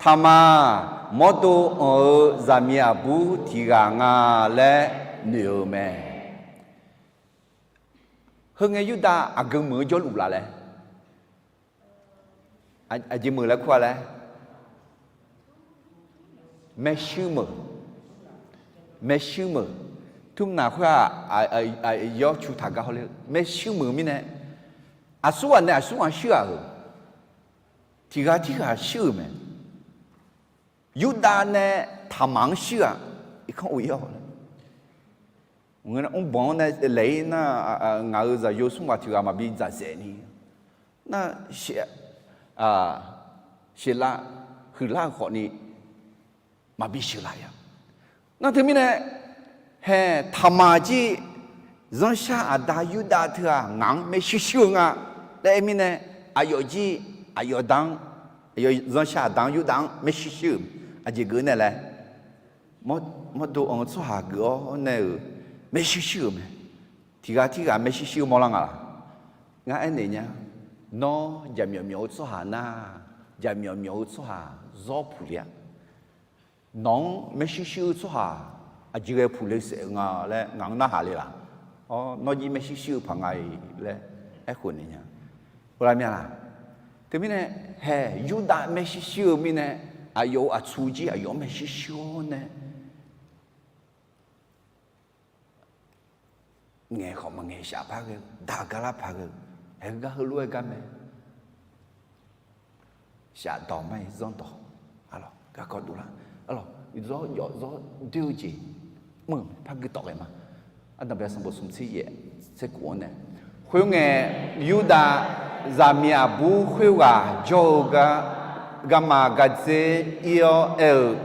Taqmaq mawrdo anq-eu zaqmiq aqbur tiq ghaq nga laer noeq-eu mae. Heu ngae Yurdav aqgeu meuq-eu jawrluf laf laer, aqjeq meuq laer kur-a laer, maershuir meuq, maershuir meuq, Tmrnaq khoer-aq, yawr cu taq gar hawr ler-eu maershuir meuq mirnae, aqsurghaq nae aqsurghaq shuir-aq-euq, tiq ghaq tirghaq shuir-euq mae. Yurdav nae Taqmaq-anr shuir-aq, irkanr of-ir-awq. Mrbanq-anr nae laeq-ir nar, ngaq-euq zaqyo smr ghaq tiq ghaq maqbi dzaqdzaeq ni, nar, Seqlav huiqlar-eu khawfni maqbi sheuqlaf-ir-a. Nar teumirnae, hae, Taqmaq jir zanrshar aqda Yurdav teughaq ngaq-anr maershuir shuir-eu nga laer aer mirnae, aqyawf jir, aqyawf da-anr, aqyawf zanrshar aqda-anr Yurdav-anr maershuir shuir-euq aqjeq geuf nae laer, mawrdo anq-eu tsawrhaq geuf-awr nae-euq maershuir shuir-euq mae. Tiq ghaq tirghaq maershuir shuir-eu mawrlar nga laq? Ngar aernaeq nya. Nawr jaqmyawf myawf-eu tsawrhaq nar, jaqmyawf myawf-eu tsawrhaq zawr puq le-a. Nawq-anr maershuir shuir-eu tsawrhaq aqjeq ghae puq le saef-eu nga laer ngaq-anr narhaq le laq? Nawr jir maershuir shuir-eu paq nga-iq laer aerkhof naeq nya. Uvla mya laq? Teumirnae, hae, Yurdav maershuir shuir-eu mirnae, aqyawf-euq aqtsu jir aqyawf-anr maershuir shuir-awr nae, ngaeq khawf maqngaeq shaf par ghae-eu, daq gar lar paq ghae-eu, haeq gar heulof-aer gar mae. Shafdawq mar-iq zanrdawq, arlawq, garkawv dovlar, arlawq, zawr jawf zawr doer-eu jeq mr-eu mae, par gui tawf ghae ma. Ardanqbae sanqbof smq tser yaef tser kof-anr nae, khoerngae, Yurdav zaqmiq aqbur khoerghaq jawr-eu gar, garma gardzer ir-awr aer-eu,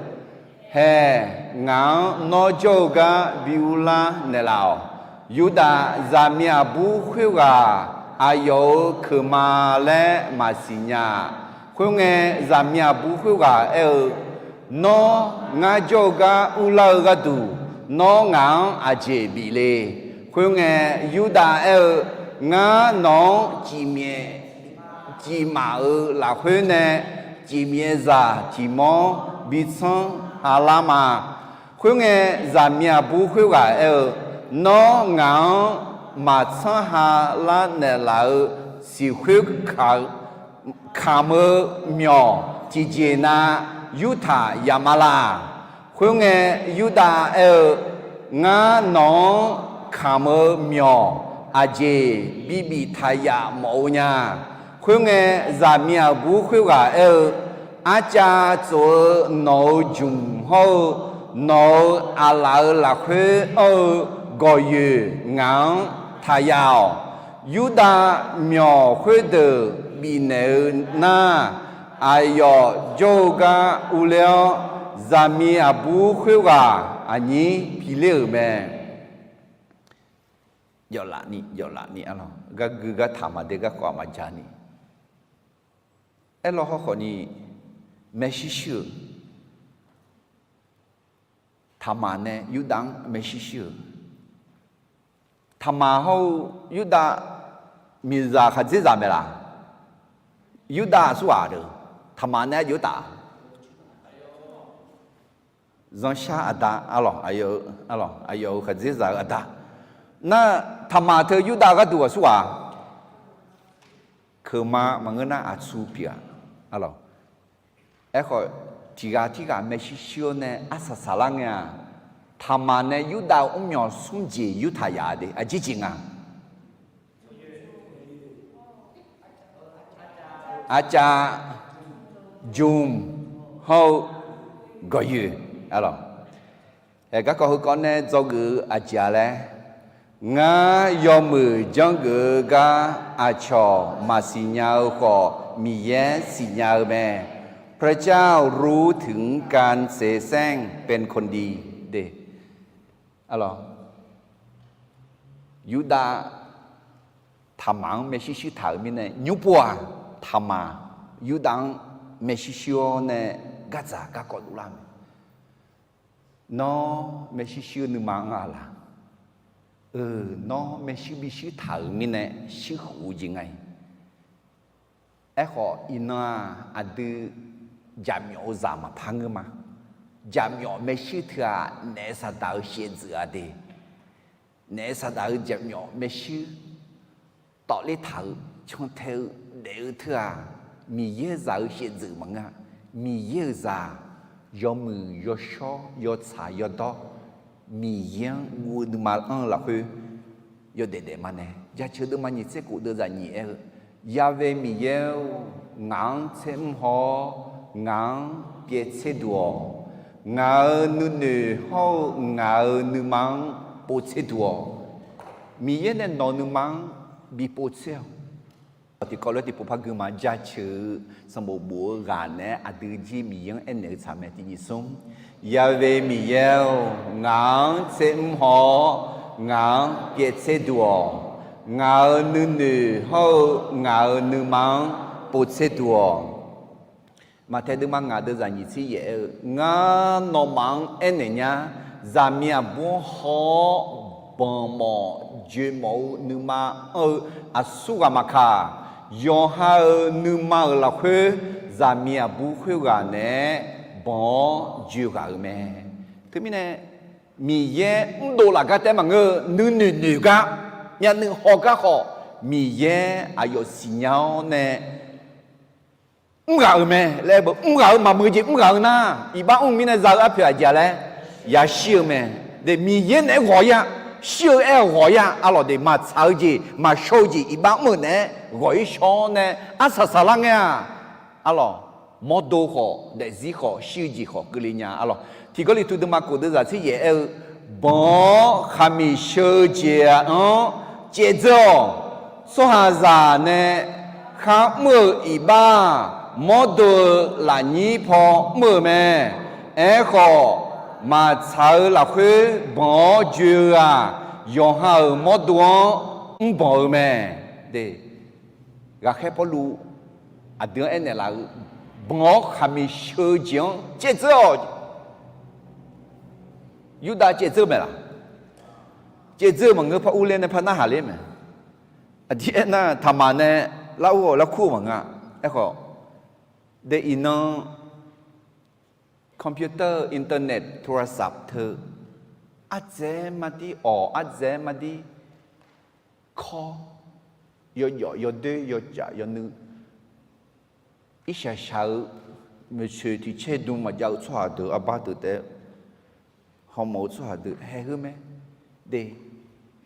Hae, ngaq-anr nawr jawr-eu gar bi urlar naeqlaf-awq. Yurdav zaqmiq aqbur khoerghaq aqyawf-euq keuq ma laer maqsiq nya-a. Khoerngae, zaqmiq aqbur khoerghaq aer-eu, Nawr ngar jawr-eu gar urlar-eu gharduq, nawr ngaq-anr aqjeq bif le. Khoerngae, Yurdav aer-eu, Ngar nawq-anr cifmaf-euq lafkhoer nae cifmyaev zaq tiq mawr bi tsanr ha lar ma. Khoerngae, zaqmiq aqbur khoerghaq aer-eu, Nawr ngaq-anr maqtsanr ha lar naeqlaf-eu siqkhoer kamq-eu myawq tiqjeq nav yurtaq yaf ma laq? Khoerngae, Yurdav aer-eu, Ngar nawq-anr kamq-eu myawq aqjeq bibif taq yaf mawf-eu nya. Khoerngae, zaqmiq aqbur khoerghaq aer-eu, Arcav tsof-eu nawq-euq jmq hawr-eu, nawq-euq aqlaf-euq lafkhoer anr-eu gawqyoeq ngaq-anr taq yaf-awq. Yurdav myawq khoerdeuq bifnaeq-eu nar, aqyawf jawr-eu gar urler-awr, zaqmiq aqbur khoerghaq aqnyir piler-euq mae. Yawflaf ni, yawflaf ni, arlawq, gargui gartaq maqde garkawv maqja ni. Aerlaw hawkhawf ni, maershuir shuir-eu, Taqmaq nae Yurdav-anr maershuir shuir-eu, Taqmaq hawr-eu Yurdav miqzaq khaqdzerzaq mae laq? Yurdav aqsurghaq deuq, Taqmaq nae aqjox taf zanrshar aqda, arlawq, aqyawf-euq khaqdzerzaq-eu aqda. Nar, Taqmaq teu Yurdav gharduq aqsurghaq, Keuqma maqngeur nar aqtsu pyeuf-a. Arlawq, aerkhawf, tiq ghaq tirghaq maershuir shuir-awr nae arsaq saqlar ngae-aq, Taqmaq nae Yurdav-eu mrmyawq smr jeq yurtaq yaf-a de. Aqjeq jeq nga, arcav, jmq, hawr-eu gawqyoeq. Arlawq, ae garkawv heukawv nae dzawgeuf-eu aqjeq-a laer, ngar yawmuiq janrgeuf-eu gar aqcawq maqsiq nya-eu khawf, Miqyaer siqnya-eu mae. พระเจ้ารู้ถึงการเสแสร้งเป็นคนดี de. Arlawq, Yurdav Taqmaq-anr maershuir shuir taq-euq mirnae, nymr pov-aq, Taqmaq Yurdav-anr maershuir shuir-awr nae gardzaq garkawv dovlar mae. Nawr maershuir shuir-eu nuima-anr aqlaq? Euq, nawr maershuir bishuir taq-euq mirnae shuir khof-eu jeq nga-iq. Aerkhawf, iqnan-aq, aqdui jaqmyawf-eu zaq maqpar ngeur ma. Jaqmyawf maershuir teu-aq, naef saqdaq-eu shaevdzeuf-a de. Naef saqdaq-eu jaqmyawf maershuir tawvler taq-eu, cantae-eu, daef-eu teu-aq, Miqyaer-euq zaq-eu shaevdzeuf maqngeur-a. Miqyaer-euq zaq, yawmuiq yawshawr yawtsaq yawdawr, Miqyaer-anr guv-eu nuima anr-eu lafkhoer yawdaef daef ma nae, Jaceuq deuvma nyiq tser khof deuvzaq nyiq aer-eu, Ya've Miqyaer-or, ngaq-anr tser mr haw-awr, ngaq-anr pyaev tser duq-awq. Ngaq-euq nuinoeq hawr-eu ngaq-euq nuima-anr pov tser duq-awq. Miqyaer nae nawq-eu nuima-anr bi pov tser-awq. Tiqkawv lof-aer tiqpov par gui ma. Jaceuq-eu sanqbof bof-eu ghaq naeq-aer aqdui jir Miqyaer-anr aernaeq-eu tsaq mae. Tiq nyiq smr, Ya've Miqyaer-or, ngaq-anr tser mr haw-awr, ngaq-anr pyaev tser duq-awq. Ngaq-euq nuinoeq hawr-eu ngaq-euq nuima-anr pov tser duq-awq. Maqtaeq deuvma ngaq deuvzaq nyiq tser yaef aer-eu, Ngar nawmaf-anr aernaeq nya, zaqmiq aqbur-anr haw-awr banq mawf joe mawf-eu nuima anr-eu aqsur ghaq maqkaq, yawqha-euq nuima-euq lafkhoer zaqmiq aqbur khoerghaq naeq-aer banq-awr joe ghaq-euq mae. Teumirnae, Miqyaer mrdov laf gar taef-aer maqngeur-eu, nuinoeq noeq gar, myavnuiv haw gar khawf, Miqyaer aqyawf siqnya-awr nae mrghaq-euq mae laer aer-eu, mrghaq-eu maqmuiq jeq mrghaq-eu nar, iqbax mr-eu mirnae za-eu arpoeq aqjeq-a laer yashir-eu mae. De, Miqyaer naeq-aer ghawq-ir-a. Shir-eu aer-eu ghawq-ir-a. Arlawq, de, maqtsaq-eu jeq maqshawr-eu jeq iqbax mr-euq naeq-aer ghawq-ir shawr-awr nae arsaq saqlar ngae-aq, arlawq, mawrdo khawf daefzir khawf shir-eu jeq khawf keuvle nya. Arlawq, Tiq Gawrliqtu deuvma khof deuvzaq tser yaef aer-eu, Banq-awr khaqmiq sheu-eu jeq-anr caevdzeur-awq. Tsawrhaqzaq nae kharmr-euq iqbax-aq, mawrdo-eu lafnyir paw mr-euq mae. Aerkhawf, maqtsaq-eu lafkhoer banq-awr joe-eu-aq, yawqha-euq mawrdo-anr mrbanq-eu mae. De, ghaqkhaer Pawrluv aqdui-anr aernaeq laf-eu, Banq-awr khaqmiq sheu-eu jeq-anr caevdzeur-awq. Yurdav caevdzeur-eu mae laq? Caevdzeur-eu maqngeur, par urler nae par narhaq ler mae. Aqdir aernar, taqmaq nae lar ur-awq, lar kur-eu maqngeur-a. Aerkhawf, de, iqnan computer, internet, โทรศัพท์ teu ardzaeq mardir awq, ardzaeq mardir kawr, yawjawf yawdoer yawcaf yawnuiv, irshaq shaq-eu, maeqtsoeq tiq caer dm maqjav-eu tsawrhaq deuq, arbar deuq taef-aer hawmawf-eu tsawrhaq deuq haeq heu mae. De,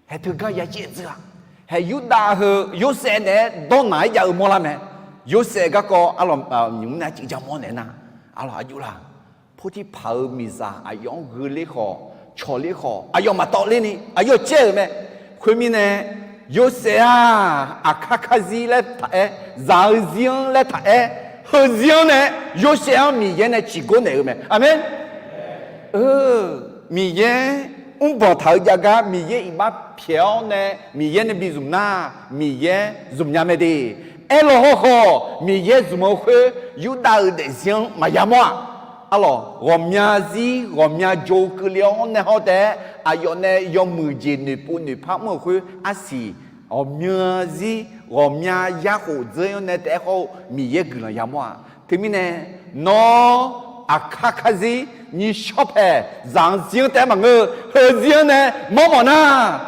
haeq teugar ya caevdzeur-aq, haeq Yurdav heu Yorsaev naeq-aer dawrnaq-aer jav-eu mawrlar mae. Yorsaev garkawv arlawq, nymq mr nae arcuiv ja mawr naeq nar, arlawq, aqjox laq, Portirpaq-euq miqzaq aqyawf-anr gheu ler khawf, cawq ler khawf, aqyawf maqtawv ler ni, aqyawf caer-euq mae. Khoermirnae, Yorsaev-aq, aqkar karzir laer taq-aer, zaq-eu zir-anr laer taq-aer, heuzir-anr nae, Yorsaev-anr Miqyaer nae ciqgor naeq-eu mae. Aqmeq. Miqyaer mrbanq taq-eu jav gar Miqyaer iqbax pyaeq-awr nae Miqyaer nae bi zmq nar, Miqyaer zmq nya mae de. Aerlawq hawkhawf, Miqyaer zmq-eu khoer Yurdav-euq daefzir-anr maqya mawr-aq, arlawq, ghawqmya zir ghawqmya jo keuvle-awr nae hawr taef-aer aqyawf nae yawmuiq jeq noeqpov noeqpar mr-euq khoer arsiq, ghawqmya zir ghawqmya yarkhof dzeur-anr nae taef-aer hawr-eu Miqyaer guiqlanq ya mawr-aq. Teumirnae, nawr aqkar karzir nyiq shawr paeq zaq-anr zir-anr taef-aer maqngeur-eu, heuzir-anr nae mawrmawf nar,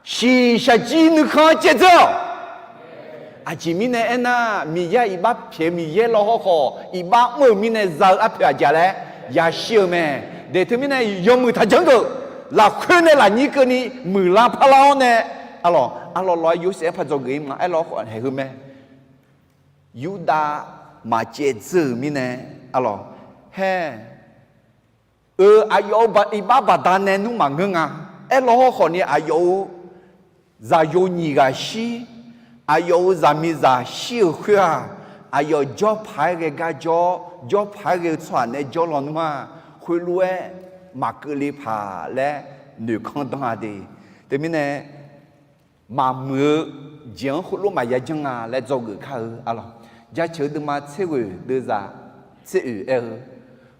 shiqshaq jir nuikhanr caevdzeur-awq. Aqjeq mirnae aernar, Miqyaer iqbax pyaeq-eu Miqyaer law hawkhawf, iqbax mr-euq mirnae za-eu arpoeq aqjeq laer yashir-eu mae. Daeq teumirnae yawmuiq taqjanr geuf, lafkhoer nae lafnyir keuvni muiqlar parlar-awr nae, arlawq, arlawq lawq-aer Yorsaev-anr par dzawgeuf-ir ma. Aerlawq khawf haeq heu mae. Yurdav maqcaev dzeur-euq mirnae, arlawq, haer, eu, aqyawf-euq iqbax baqdanae nmr maqngeur nga. Aerlawq hawkhawf ni aqyawf-euq zaqyo nyiq ghaq shir, aqyawf-euq zaqmiqzaq shir-euq khoer-aq, aqyawf jawrpaq-aer ghae gar jawr, jawrpaq-aer ghae-eu tsawrhaq nae jawr lawnmr-aq, khoerlof-aer maqkeuvle paq laer noeqkanr danr-a de. Teumirnae maqmuiq-eu jeq-anr khoerlof maqya janr nga laer dzawgeuf kar-eu, arlawq. Jaceuq-eu deuvma tser ghoeq deuvzaq tser oeq aer-eu,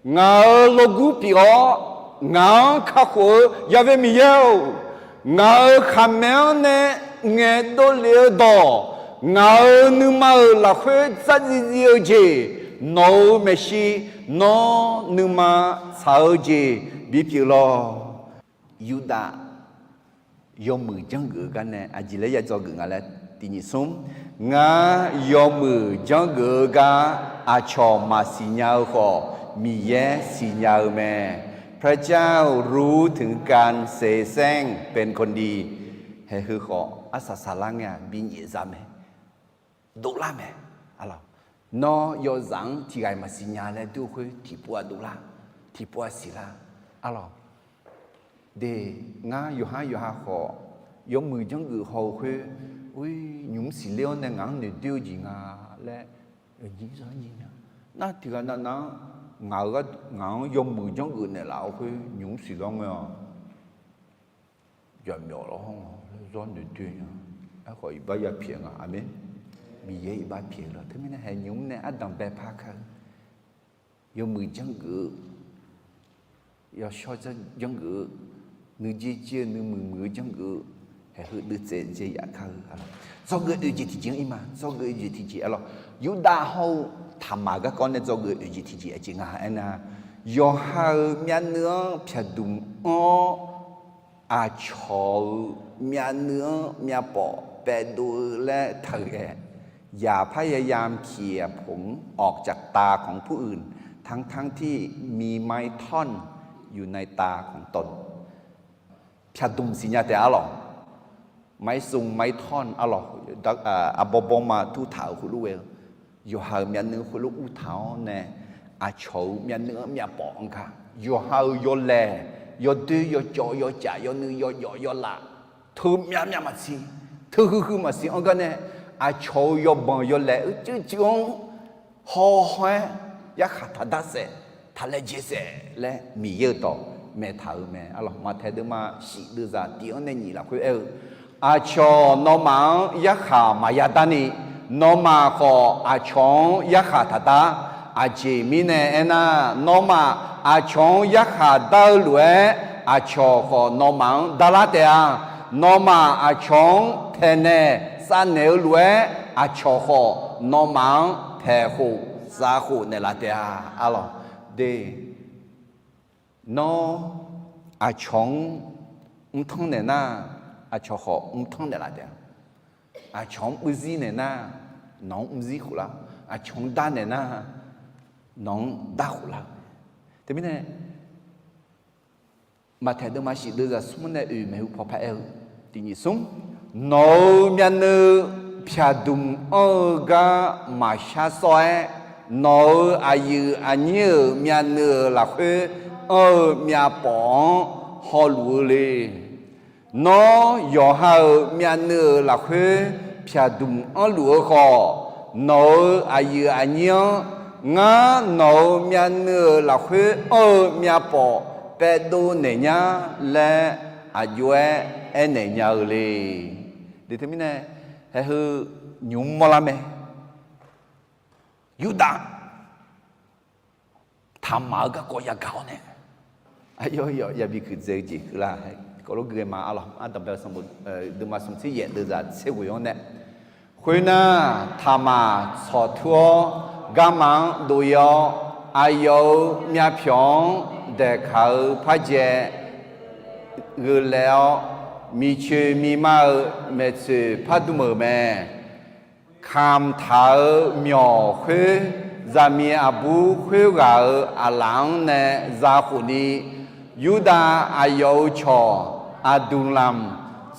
Ngaq-euq lawrgur pyeuf-awr, ngaq-anr kakhof-eu Yaqvae Miqyaer-or, ngaq-euq khaqmae-anr nae ngaeqdov lef-eu dawq, ngaq-euq nuima-euq lafkhoer dzardziv dziv-eu jeq, nawq-euq maeqshi, nawr nuima tsaq-eu jeq bipyeuf lawq. Yurdav yawmuiq janrgeuf-eu gar nae aqjeq laer ya dzawgeuf nga laer tiq nyiq smr, Ngar yawmuiq janrgeuf-eu gar aqcawq maqsiq nya-eu khawf, Miqyaer siqnya-eu mae. พระเจ้ารู้ถึงการเสแสร้งเป็นคนดี. Haeq heu khawf arsaq saqlar ngae-aq binyaef za mae. Dovlar mae. Arlawq, nawr yawzaq-anr tiqghaq-iq maqsiq nya laer dur-eu khoer tiqpov-a dovlar, tiqpov-a siqlar. Arlawq, de, ngar yawqhar yawqha khawf yawmuiq janrgeuf haw-eu khoer, nymq mr siqler-awr nae ngaq-anr noeqdoer-eu jeq nga laer, aqnyir zanr nyir nya. Nar tiqghaq navnav-anr ngaq-euq, ngaq-anr yawmuiq janrgeuf naeqlaf-eu khoer nymq mr siqlar ngae-awq. Jaqmyawf lawr hawr nga laer zawr noeqdoer nya. Aerkhawf iqbax ya pyaeq nga. Aqmeq. Miqyaer iqbax pyaeq-eu lawr. Teumirnae haeq nymq mr nae ardanq bae par kar-eu, yawmuiq janrgeuf-eu, yawshawr janrgeuf-eu, nuijeq jeq-eu nuimuiq muiq-eu janrgeuf-eu, haeq heu deuvtsaev dzae yaf kar-eu, arlawq. Dzawgeuf oeq jeq tiqjeq-anr ir ma. Dzawgeuf oeq jeq tiqjeq, arlawq. Yurdav hawr-eu Taqmaq garkawv nae dzawgeuf oeq jeq tiqjeq aqjeq nga aernar, yawqha-euq myavnuiv-anr pyaqdmq anr-awr, aqcawq-euq myavnuiv-anr myavpawf paevdov-eu laer taqghae, อย่าพยายามเขี่ยผมออกจากตาของผู้อื่น ทั้งๆที่มีไม้ท่อนอยู่ในตาของตน. Pyaqdmq siqnya taef arlawq. ไม้ซง ไม้ท่อน arlawq, arbawr bawrma turtaq-euq khoerlof ghae-eu, yawqha-euq myavnuiv khoerlof urtaq-awr nae, aqcawq-euq myavnuiv-anr myavpawf anr gar, yawqha-euq yawlaeq, yawdoer, yawcawv, yawcaf, yawnuiv, yawjawf, yawlaf, teu myav myav maqsiq, teu huiq huiq maqsiq anr gar nae, aqcawq-euq yawbanq yawlaeq uicuiv cuiv-anr haw haw-aer yarkhaq taqdar saef, taqlaejae saef laer Miqyaer-euq dawq maeqtaq-euq mae. Arlawq, Maqtaeq deuvma shif deuvzaq tif-anr nae nyiq lafkhoer aer-eu, aqcawq nawmaf-anr yarkhaq maqya darni, nawmaf khawf aqcawq-anr yarkhaq taqdar. Aqjeq mirnae aernar, nawmaf aqcawq-anr yarkhaq dar-eu lof-aer, aqcawq khawf nawmaf-anr darlar taef-a. Nawmaf aqcawq-anr taeqnaeq savnaeq-eu lof-aer, aqcawq khawf nawmaf-anr taeqkhof savkhof naeqlaf taef-a. Arlawq, de, nawr aqcawq-anr mrtanr naeq nar, aqcawq khawf mrtanr naeqlaf taef-a. Aqcawq-anr mr zir naeq nar, nawq-anr mr zir khof lar. Aqcawq-anr dar naeq nar, nawq-anr dar khof lar-eu. Teumirnae, Maqtaeq deuvma shif deuvzaq smr nae oeq maeqhu paw paraer-eu, tiq nyiq smr, nawq-euq myavnuiv pyaqdmq anr-eu gar maqshar sawr-aer, nawq-euq aqyuif aqnyir-euq myavnuiv-euq lafkhoer anr-eu myavpawf-anr hawluf-eu le. Nawr yawqha-euq myavnuiv-euq lafkhoer pyaqdmq anrluf-eu khawf, nawq-euq aqyuif aqnyir-anr, ngar nawq-euq myavnuiv-euq lafkhoer anr-eu myavpawf paevdov naeq nyar laer aqjox-aer aernaeq nya-eu le. Deuq teumirnae, haeq heu nymq mr mawrlar mae. Yurdav taqmaq-eu garkawv yagaq-awr nae, aqyawf yawf yabi kuiqdzae-eu jeq keuvlar, kawvlawr gui-aer ma. Arlawq, ardanqbae-eu sanqbof deuvma smq tser yaef deuvzaq tser ghoeq-anr nae, khoernar, taqmaq tsawqtur-awr garma-anr dov-ir-awr, aqyawf-euq myavpyawq-anr daeqkaq-eu pardzae gheulaev-awr, miqcoeq miqma-euq maeqtsoeq pardm-euq mae. kamq taq-euq myawq khoer, zaqmiq aqbur khoerghaq-euq aqlaf-anr nae za khofni, Yurdav aqyawf-euq cawq Aqduqlamq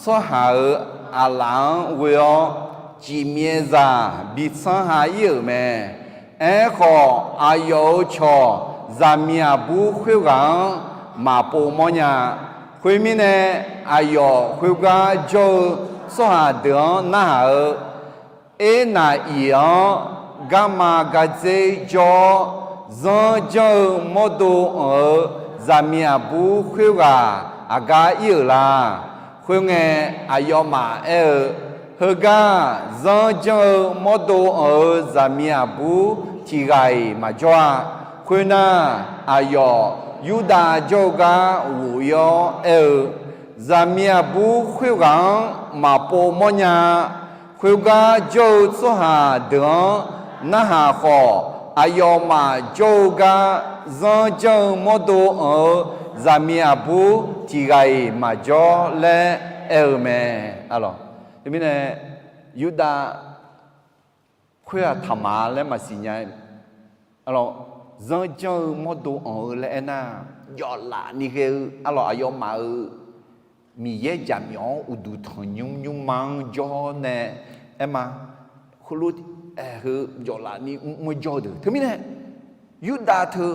tsawrhaq-euq aqlaf-anr ghoe-awr, cifmyaevzaq bi tsanr ha ir-euq mae. Aerkhawf, aqyawf-euq cawq zaqmiq aqbur khoerghaq-anr maqpov mawrnya. Khoermirnae, aqyawf khoergar jawr-eu tsawrhaq deuq-anr narhaq-eu, Ernav iq-anr garma gardzer jawr-awr, zanr janr-eu mawrdo anq-eu zaqmiq aqbur khoerghaq aqgar ir-euq la? Khoerngae, aqyawfmaf aer-eu, Heugar-aq, zanr janr-eu mawrdo anq-eu zaqmiq aqbur tiq ghaq-iq maqjawr-a. Khoernar, aqyawf Yurdav jawr-eu gar ghof ir-awr aer-eu, Zaqmiq aqbur khoerghaq-anr maqpov mawrnya-a. Khoergar jawr-eu tsawrhaq deuq-anr narhaq khawf, aqyawfmaf jawr-eu gar zanr janr-eu mawrdo anq-eu zaqmiq aqbur tiq ghaq-iq maqjawr laer aer-eu mae. Teumirnae, Yurdav khoer-aq taqmaq laer maqsiq nya. Zanr janr-eu mawrdo anq-eu laer aernar, jawflaf ni ghae-eu arlawq aqyawfmaf-euq Miqyaer jaqmyawf-anr uqduq tanqnymr nymrma-anr jawr nae aerma, heulof-aer heu jawflaf ni mr-eu jawr-eu deuq. Teumirnae, Yurdav teu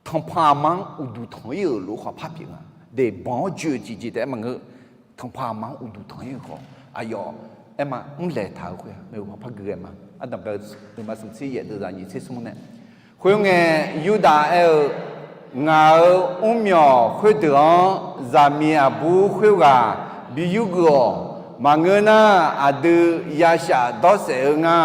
tanqpanq aqma-anr uqduq tanq ir-euq lof-aer khawf par pyeuf nga. Daeq banq-anr joe-eu tiqjeq taef-aer maqngeur, tanqpanq aqma-anr uqduq tanq ir-euq khawf, aqyawf aerma mrlaeq taq-euq khoer-aq, maeqhu paq par gui ghae ma. Ardanqbae-eu nuima smq tser yaef deuvzaq nyiq tser smr nae, khoerngae, Yurdav aer-eu, Ngaq-euq mrmyawq khoerdeuq-anr zaqmiq aqbur khoerghaq bi yurgeuf-awq. Maqngeur nar, aqdui yashaf dawrsaef-eu nga.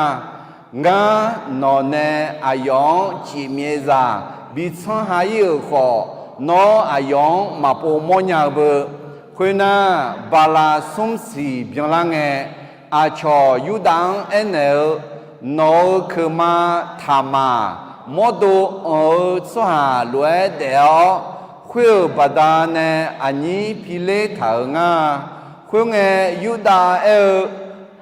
Ngar nawq nae aqyawf-anr cifmyaevzaq bi tsanr ha ir-euq khawf, nawr aqyawf-anr maqpov mawrnya-eu beu. Khoernar, bala smr siq byanlar ngae, aqcawq Yurdav-anr aernaeq-eu, Nawq-euq keuqma Taqmaq mawrdo anq-eu tsawrhaq lof-aer daef-awr, khoer-euq baqdanae aqnyir piler taq-euq ngar. Khoerngae, Yurdav aer-eu,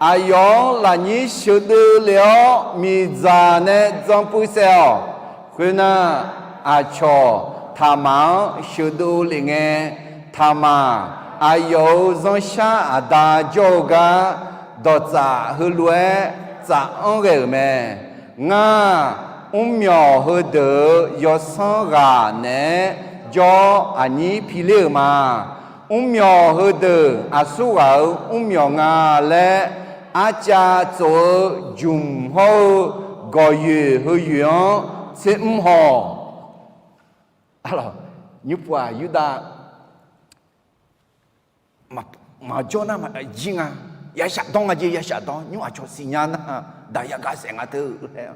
Aqyawf-anr lafnyir sheuqdeuv lef-awr, miqdzaq nae dzan puiv saef-awq. Khoernar, aqcawq Taqmaq-anr sheuqdeuv lef ngae, Taqmaq aqyawf-euq zanrshar aqda jawr-eu gar, dawqtsaf heulof-aer tsaf-anr ghae-euq mae. Ngar, mrmyawq heudeuq-euq yawsanr ghaq naeq-aer jawr-awr aqnyir piler-euq ma. Mrmyawq heudeuq aqsurghaq-euq mrmyawq nga laer, arcav tsof-eu jmq hawr-eu gawqyoeq heuyoeq-anr tsermr haw-awq. Nymrpov-aq, Yurdav maqjawr nar jir nga. Yashaf dawr nga jeq, yashaf dawr. Nymr aqcawq siqnya nar, daq yagaq saef nga teu laer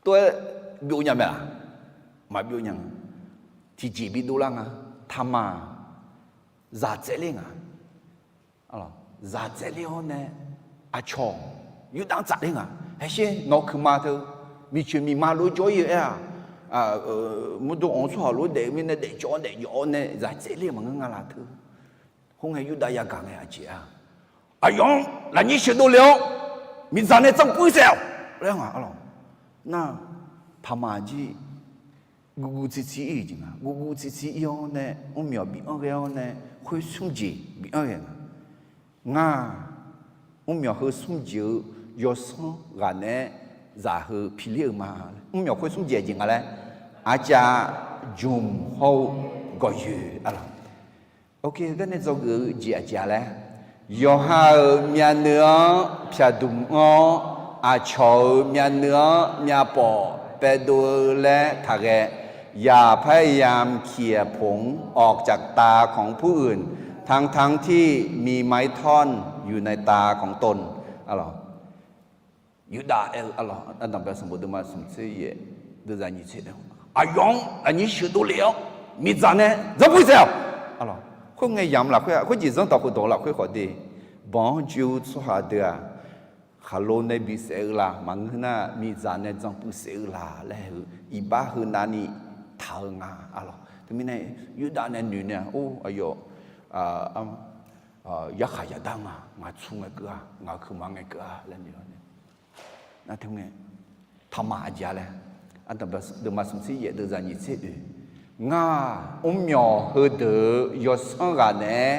tov-aer byov nya mae-aq, maqbyov nya. Tiqjeq bidov lar nga. Taqmaq zaq tsaevler nga. Zaq tsaevler-awr nae, aqcawq Yurdav-anr tsafler nga. Haesher nawq-eu keuqma teu, miqcoeq miqma lof-aer jawr ir-eu aer-aq, mawrdo anq-eu tsawrhaq lof-aer daef-eu mirnae, daefcawv-awr daefjawv-awr nae zaq tsaevler maqngeur nga laf teu. Khoerngae, Yurdav yagaq ngae aqjeq-a, aqyawf-anr lafnyir sheuqdov lef-awr, miqdzaq nae dzan puiv saef-awq laer nga arlawq. Nar, Taqmaq jir guvguv tsirtsir ir-euq jeq nga. Guvguv tsirtsir ir-awr nae, mrmyawq bi anr ghae-awr nae, khoer smr jeq bi anr ghae nga. Ngar, mrmyawq heu smr jeq-eu yawsanr ghaq naeq-aer zaq heu piler-eu ma. Mrmyawq khoer smr jeq aqjeq nga laer, arcav jmq hawr-eu gawqyoeq arlawq. Garnae dzawgeuf-eu jeq aqjeq-a laer, yawqha-euq myavnuiv-anr pyaqdmq anr-awr, aqcawq-euq myavnuiv-anr myavpawf paevdov-eu laer taqghae. อย่าพยายามเขี่ยผงออกจากตาของผู้อื่น ทั้งๆ ที่มีไม้ท่อนอยู่ในตาของตน Yurdav aer-eu, ardanqbae sanqbof deuvma smq tser yaef deuvzaq nyiq tser, aqyawf-anr aqnyir sheuqdov lef-awr, miqdzaq nae dzan puiv saef-awq. Khoerngae yamq lafkhoer-aq, khoerjeq zanrdawq heudawq lafkhoer khawf de, banq-anr joe-eu tsawrhaq deuq-aq, khaqlo nae bisaef-eu la, maqngeur nar miqdzaq nae dzan puiv saef-eu la laer-eu iqbax heunavni taq-eu nga arlawq. Teumirnae, Yurdav nae noeq nae-a, or, aqyawf yarkhaq yaqdar nga, ngaq tsur ngae keuv-a, ngaq-euq kuiqma ngae keuv-a laer noeq-awr nae, nar teu ngae, taqmaq aqjeq-a laer, ardanqbae deuvma smqtser yaef deuvzaq nyiq tser oeq, ngar mrmyawq heudeuq-euq yawsanr ghaq naeq-aer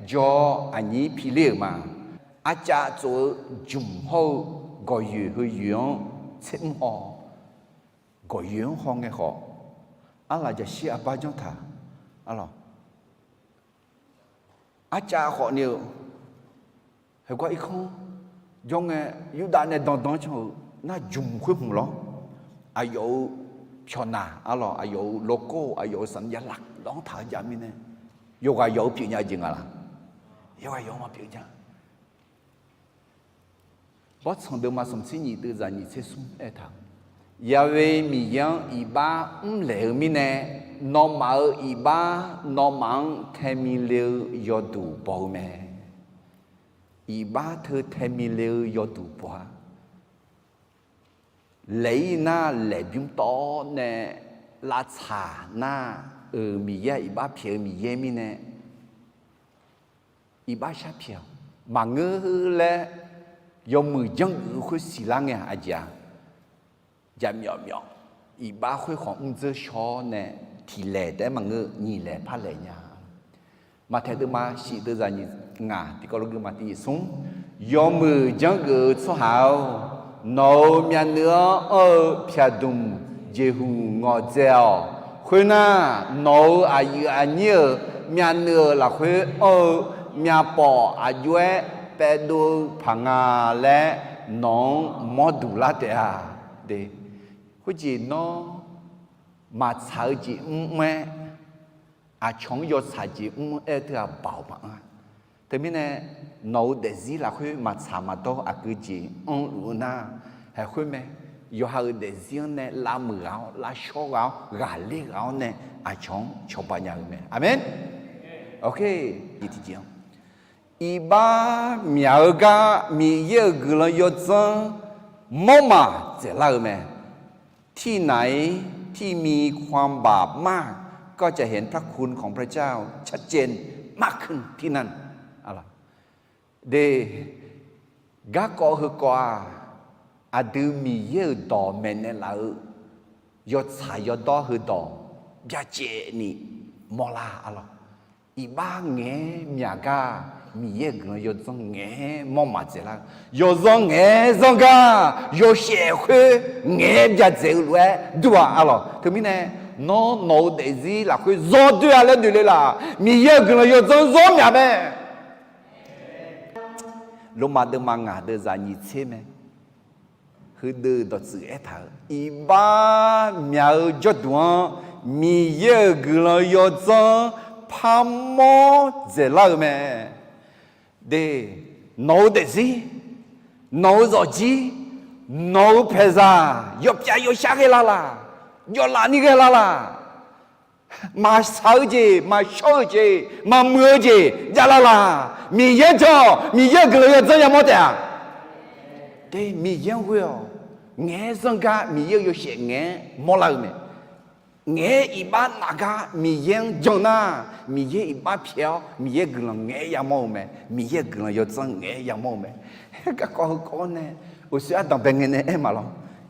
jawr aqnyir piler-euq ma. Arcav tsof-eu jmq hawr-eu gawqyoeq heu yoeq-anr tser mr haw, gawqyoeq-anr haw ngae khawf, arlaf jaqshir arbar janr taq, arlawq, arcav khawf ni-eu, heugar irkanr jawr ngae, Yurdav nae dandan can-euq nar jmq khoer hmq lawr, aqyawf-euq pyawqnaq arlawq, aqyawf-euq lawrkawr-eu, aqyawf-euq saqnaq yalaf lanr taq-eu jav mirnae, yawqghaq yawq-eu pyeuf nya jeq nga laq? Yawqghaq yawq-eu maqpyeuf nya. Bawrtsanq deuvma smqtser nyiq deuvzaq nyiq tser smr aertaq, Yahweh Miqyaer-anr iqbax mrlaeq-eu mirnae, nawmaf-euq iqbax nawmaf-anr taemile-eu yawduq baw-eu mae. Iqbax teu taemile-eu yawduq baw-a. Laeq-ir nar laeqbymr tawv nae lavtsaq nar-euq Miqyaer-aq iqbax pyaeq-eu Miqyaer mirnae, iqbax shar pyaeq-awq. Maqngeur laer yawmuiq janrgeuf-eu khoer siqlar ngae-aq aqjeq-a. Jaqmyawf myawf, iqbax khoer khawf mrdzeur shaw-awr nae, tiq laeq taef-aer maqngeur, nyiq laeq par laeq nya. Maqtaeq deuvma shif deuvzaq nyiq ngaq tiqkawv lof gui ma tiq nyiq smr, yawmuiq janrgeuf-eu tsawrhaq-or, nawq-euq myavnuiv-anr anr-eu pyaqdmq jeqhuq ngawqdzae-awq. Khoernar, nawq-euq aqyuif aqnyir-euq myavnuiv-euq lafkhoer anr-eu myavpawf aqjox-aer paevdov-eu paq nga laer nawq-anr mawrduq lar taef-a. Khoerjeq nawr maqtsaq-eu jeq mr mr-aer, aqcawq-anr yawtsaq jeq mr mr-aer teu-aq baoq maqanr-a. Teumirnae nawq-euq daefzir lafkhoer maqtsaq maqdawr aqgeu jeq anrluf-eu nar, haeq khoer mae. Yawqha-euq daefzir-anr nae lavmuiq ghaq-awr, lavshawr ghaq-awr, ghaqler ghaq-awr nae aqcawq-anr cawba nya-eu mae. Aqmeq. Iqbax myaq-eu gar Miqyaer-euq guiqlanq yawdzanr mawrmaf dzaeqlar-eu mae. ที่ไหนที่มีความบาปมาก ก็จะเห็นพระคุณของพระเจ้าชัดเจนมากขึ้นที่นั่น De, garkawv heukawv-aq, aqdui Miqyaer-euq dawq maeqnaeq laf-eu yawtsaq yawdawr heudawq byacaevni mawrlar arlawq. Iqbax ngaeq-aer myaq gar Miqyaer-euq guiqlanq yawdzanr ngaeq-aer mawrmaf dzaeqlar-eu, yawzanr ngaeq-aer zanr gar yawshaef khoer ngaeq-aer byacaevdzaeq-eu lof-aer dur-aq arlawq. Teumirnae nawr nawq-eu daefzir lafkhoer zawr doer-a laer noeq le laf? Miqyaer-euq guiqlanq yawdzanr zawr myaq mae. Lormav deuvma ngaq deuvzaq nyiq tser mae. Heudeuq dawqtsuif aertaq-euq, iqbax myaq-eu jawrduq-anr Miqyaer-euq guiqlanq yawdzanr parmawr dzaeqlar-eu mae. De, nawq-eu daefzir, nawq-eu zawqjir, nawq-eu paeqzaq yawpyav yawshar ghae lar laq? Yawlaf ni ghae lar laq? Maqsaq-eu jeq, maqshawr-eu jeq, maqmuiq-eu jeq javlar laq? Miqyaer jawr-awq, Miqyaer-euq guiqlanq yawdzanr yamawr taef-a. De, Miqyaer-anr ghoe-awq. Ngaeq-aer zanr gar Miqyaer-euq yawshaef ngaeq-aer mawrlar-eu mae. Ngaeq-aer iqbax naf gar Miqyaer-anr jan nar, Miqyaer iqbax pyaeq-awr Miqyaer guiqlanq ngaeq-aer yamawr-eu mae. Miqyaer-euq guiqlanq yawdzanr ngaeq-aer yamawr-eu mae. Garkawv heukawv-awr nae, uqshoe ardanq bae ngae nae aer maqlawr.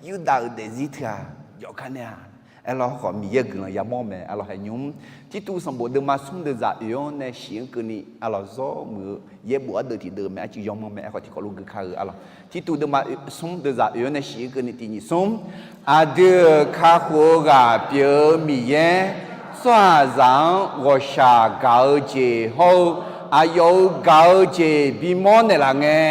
Yurdav-euq daefzir teu-aq, jawrgar nae-aq, aerlawr khawf Miqyaer-euq guiqlanq yamawr-eu mae. Arlawq haeqnymr, Tirtuv sanqbof deuvma smr deuvzaq oeq-anr nae shif-anr keuvni arlawq zawr muiq-eu yaerbof ardeuv tiqdeuv mae. Arcuiv yawmanr mae. Aerkhawf tiqkawv lof gui kar-eu arlawq. Tirtuv deuvma smr deuvzaq oeq-anr nae shif-anr keuvni tiq nyiq smr, aqdui-euq kakhof-eu ghaq pyeuf-eu Miqyaer, tsawrhaqzaq-anr ghawqshaq gaq-eu jeq hawr-eu, aqyawf-euq gaq-eu jeq bimawr naeqlaf ngae,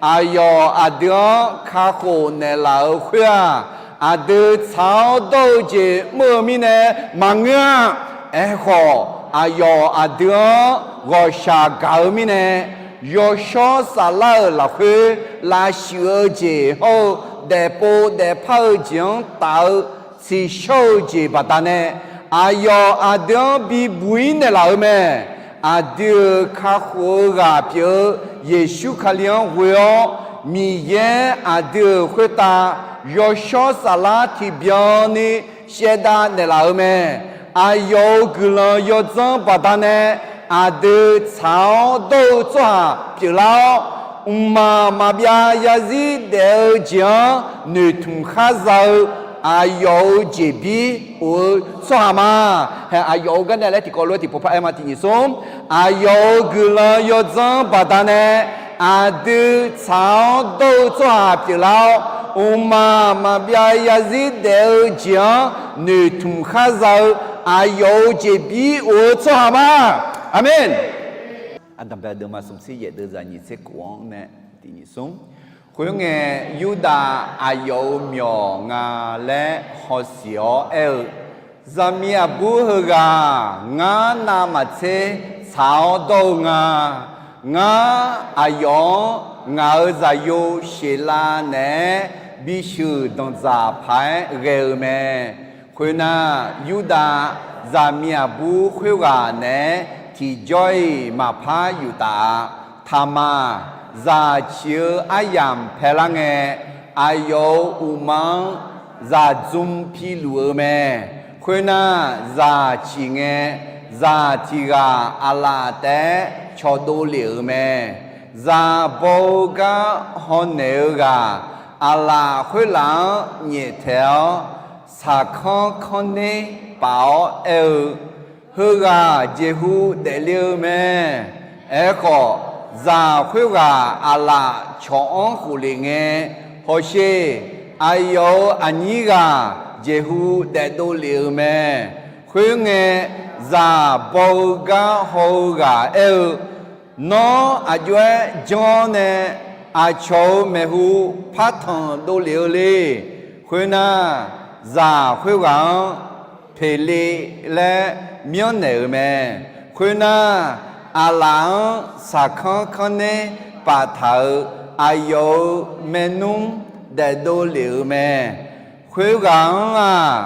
aqyawf aqdui-anr kakhof naeqlaf-euq khoer-aq, aqdui tsaq-awr dawr-eu jeq mr-eu mirnae maqngeur-a. Aerkhawf, aqyawf aqdui-anr ghawqshaq gaq-eu mirnae, yawshawr saflar-euq lafkhoer lavshuif-eu jeq hawr-eu, daefpov daefpar-eu jeq-anr taf-eu tsiqshawr-eu jeq baqdanae, aqyawf aqdui-anr bibuq-ir naeqlaf-eu mae. Aqdui-euq kakhof-eu ghaq pyeuf-eu Yeqsur Kali-anr ghoe-awr, Miqyaer aqdui-euq khoertav yawshawr saflar tiqbyan ni shaevdav naeqlaf-eu mae. Aqyawf-euq guiqlanq yawdzanr baqdanae, Aqdui tsaq-awr dawr-eu tsawrhaq pyeuflar-awr, mqmaq maqbyav zarzir daef-eu jeq-anr noeqtmq khar za-eu aqyawf-euq jeqbir of-eu tsawrhaq ma. Hae, aqyawf-euq garnae laer tiqkawv lof-aer tiqpov par aer ma. Tiq nyiq smr, aqyawf-euq guiqlanq yawdzanr baqdanae aqdui tsaq-awr dawr-eu tsawrhaq pyeuflar-awr, mqmaq maqbyav zarzir daef-eu jeq-anr noeqtmq khar za-eu aqyawf-euq jeqbir of-eu tsawrhaq ma. Aqmeq. Aqdanqbae deuvma smq tser yaef deuvzaq nyiq tser kof-anr nae tiq nyiq smr. Khoerngae, Yurdav aqyawf-euq myawq nga laer hawsiq-awr aer-eu, Zaqmiq aqbur heughaq ngar navmaqtser tsaq-awr dawr-eu nga. Ngar aqyawf-anr ngaq-euq zaqyo sheqlav naeq-aer bisheuq danqdzaq paq-aer ghae-eu mae. Khoernar, Yurdav zaqmiq aqbur khoerghaq naeq-aer tiqjawr-iq maqpar yuf taf-a. Taqmaq zaq ciq-eu aryamq paelar ngae, aqyawf-euq uqma-anr zaqdzmr piluf-eu mae. Khoernar, zaq ciq ngae, zaq tiq ghaq aqlaf taef-aer cawqdov lef-euq mae. Zaq baw-eu gar hawnaeq-eu ghaq aqlaf khoerlaf-anr nyaeftaeq-awr, saqkanr kanr ner paf-awr aer-eu, Heughaq jeqhu daefle-eu mae. Aerkhawf, zaq khoerghaq aqlaf cawq-anr khofle ngae, hawsher, aqyawf-euq aqnyir ghaq jeqhu daefdov lef-eu mae. Khoerngae, zaq baw-eu gar haw-eu ghaq aer-eu, Nawr aqjox-aer janr-awr nae, aqcawq-euq maeqhu partanq dovlef-eu le. Khoernar, zaq khoerghaq-anr Peqle laer myanrnaeq-euq mae. Khoernar, aqlaf-anr saqkanr kanr ner paftaq-euq aqyawf-euq maernmr daefdov lef-euq mae. Khoerghaq-anr-aq,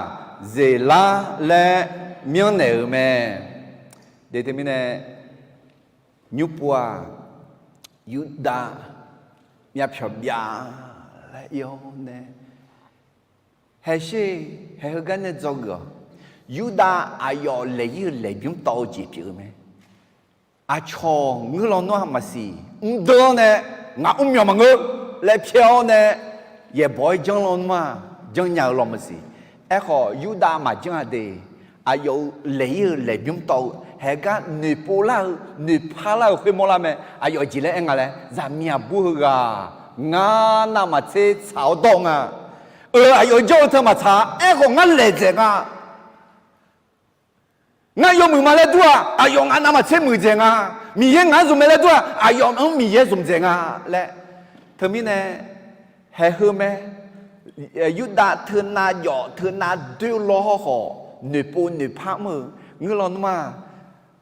Zeqlar laer myanrnaeq-euq mae. Deq teumirnae, nymrpov-aq, Yurdav myavpyawq byav laer ir-awr nae, haesher, haeheu gar nae dzawgeuf-awq. Yurdav aqyawf laeq-ir-eu laeqbymr tawv-eu jeq pyeuf-eu mae. Aqcawq ngeur lawnmr-aq maqsiq, mrdeuv-awr nae, ngaq mrmyawq maqngeur laer pyaer-awr nae, yaeqbawq-aer janr lawnmr-aq janrnya-eu law maqsiq. Aerkhawf, Yurdav maqjanr-a de. Aqyawf-euq laeq-ir-eu laeqbymr tawv-eu haegar noeqpov lar-eu noeqpar lar-eu khoermawr lar mae. Aqyawf jeq laer aer nga laer, zaqmiq aqbur heughaq ngar navmaqtser tsaq-awr dawr-eu nga. Eu, aqyawf jawr-eu teu maqtsaq-a. Aerkhawf, ngar laeq dzaeq nga. Ngar yawmuiq ma laer dur-aq, aqyawf ngaq navmaqtser muiqdzaeq nga. Miqyaer ngaq-anr zmq mae laer dur-aq, aqyawf-anr Miqyaer zmqdzaeq nga laer. Teumirnae, haeheu mae. Yurdav teunav jawf teunav doer law hawkhawf, noeqpov noeqpar mr-eu ngeur lawnmr-aq,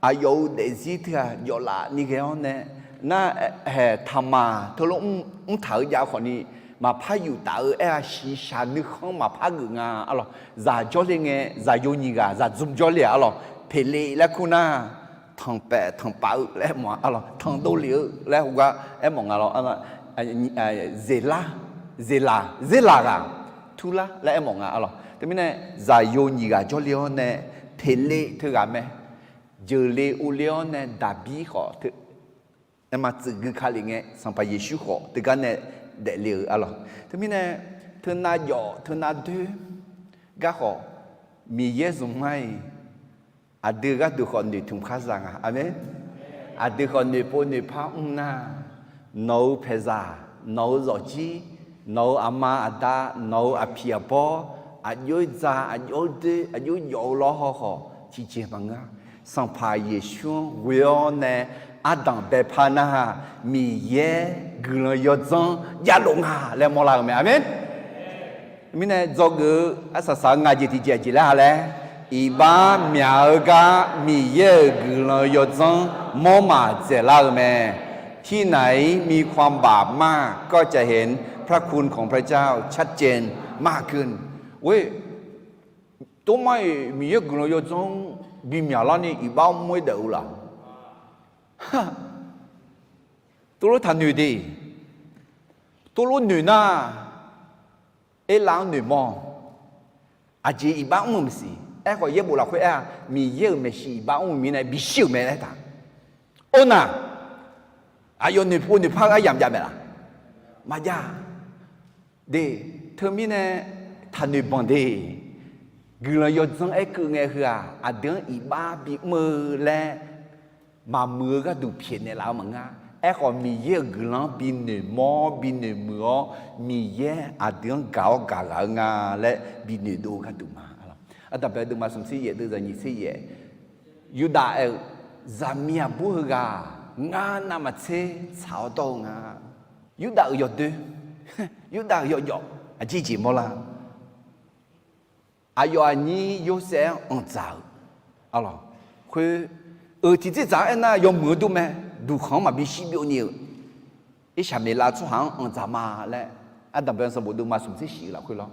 aqyawf-euq daefzir teughaq jawflaf ni ghae-awr nae, nar, haeq taqmaq teulof mr, mrtaq-eu jav khawfni, maqpar yuf taf-eu aer-a. Shiqshaq nuikhanr maqpar geuf nga arlawq. Zaq jawrle ngae, zaqyo nyiq ghaq zaqdzmr jawrle-aq arlawq. Peqle laer kur nar, tanqpaef tanqpav-eu laer aermawf-a arlawq. Tanqdov lef-eu laer heugar aermawf nga lawr. Zeqlar, zeqlaq, zeqlaq ghaq turlar laer aermawf nga arlawq. Teumirnae, zaqyo nyiq ghaq jawrle-awr nae, Peqle teughaq mae. Jeuqle ovle-awr nae Daqbir khawf teu, aerma tsuif gui ka lef ngae, Sanqpaq Yeqsur khawf teugar nae daefle-euq arlawq. Teumirnae, teunav jawf teunav doer garkhawf, Miqyaer zmq mar-iq, aqdui gharduq khawf noeqtmq khar za nga. Aqmeq. Aqdui khawf noeqpov noeqpar mr nar, nawq-euq paeqzaq, nawq-euq zawqjir, nawq-euq aqma aqda, nawq-euq aqpiq aqbawr, aqjox-aer dza, aqjox-aer doer, aqjox-aer jawf-eu lawr hawkhawf, tiqjeq maqngeur-a. Sanqpaq Yeqsur-anr ghoe-awr nae ardanq baepar nar, Miqyaer guiqlanq yawdzanr javlof nga laer mawrlar-euq mae. Aqmeq. Mirnae dzawgeuf-eu arsaq saq-eu ngaq jeq tiqjeq aqjeq laer ha laer, iqbax myaq-eu gar Miqyaer-euq guiqlanq yawdzanr mawrmaf dzaeqlar-eu mae. ที่ไหนมีความบาปมาก ก็จะเห็นพระคุณของพระเจ้าชัดเจนมากขึ้น. Oe, tormar-iq Miqyaer guiqlanq yawdzanr bimyaq larni iqbax mr-aer daef-eu laf. Tov lof taqnoeq de. Tov lof noeq nar, erlav-anr noeqmawr. Aqjeq iqbax mr-eu maqsiq. Aerkhawf yaerbof lafkhoer aer-a, Miqyaer-euq maeqshi iqbax mr-eu mirnae bishir-euq mae laer taq. Or nar, aqyawf noeqpov noeqpar-eu aryamq jav mae laf? Maqjav. De, teumirnae taqnoeq banq de. Guiqlanq yawdzanr aerkeuv ngae heu-aq, aqdui-anr iqbax bimr-eu laer maqmuiq-eu gharduq pyaeqnaeq laf-eu maqngeur. Aerkhawf, Miqyaer-euq guiqlanq-anr binoeq mawr, binoeq muiq-awr, Miqyaer aqdui-anr gaq-awr gaq ghaq-eu nga laer binoeq dov-eu gharduq ma. Ardanqbae deuvma smq tser yaef deuvzaq nyiq tser yaef, Yurdav aer-eu, zaqmiq aqbur heughaq ngar navmaqtser tsaq-awr dawr-eu nga. Yurdav-euq yawdoer, Yurdav-euq yawjawf aqjeq jeq mawrlar. Aqyawf aqnyir Yorsaev-anr anqdzaq-euq, arlawq, khoer-euq tiqdzerdzaq-anr aernar yawmuiq-eu dur mae. Duqkhanq-anr maqbi shir byov ni-euq, Irsaqmeqlav tsawrhaq-anr anqdzaq ma laer, Ardanqbae sanqbof deuvma smq tser shif-eu lafkhoer lawr,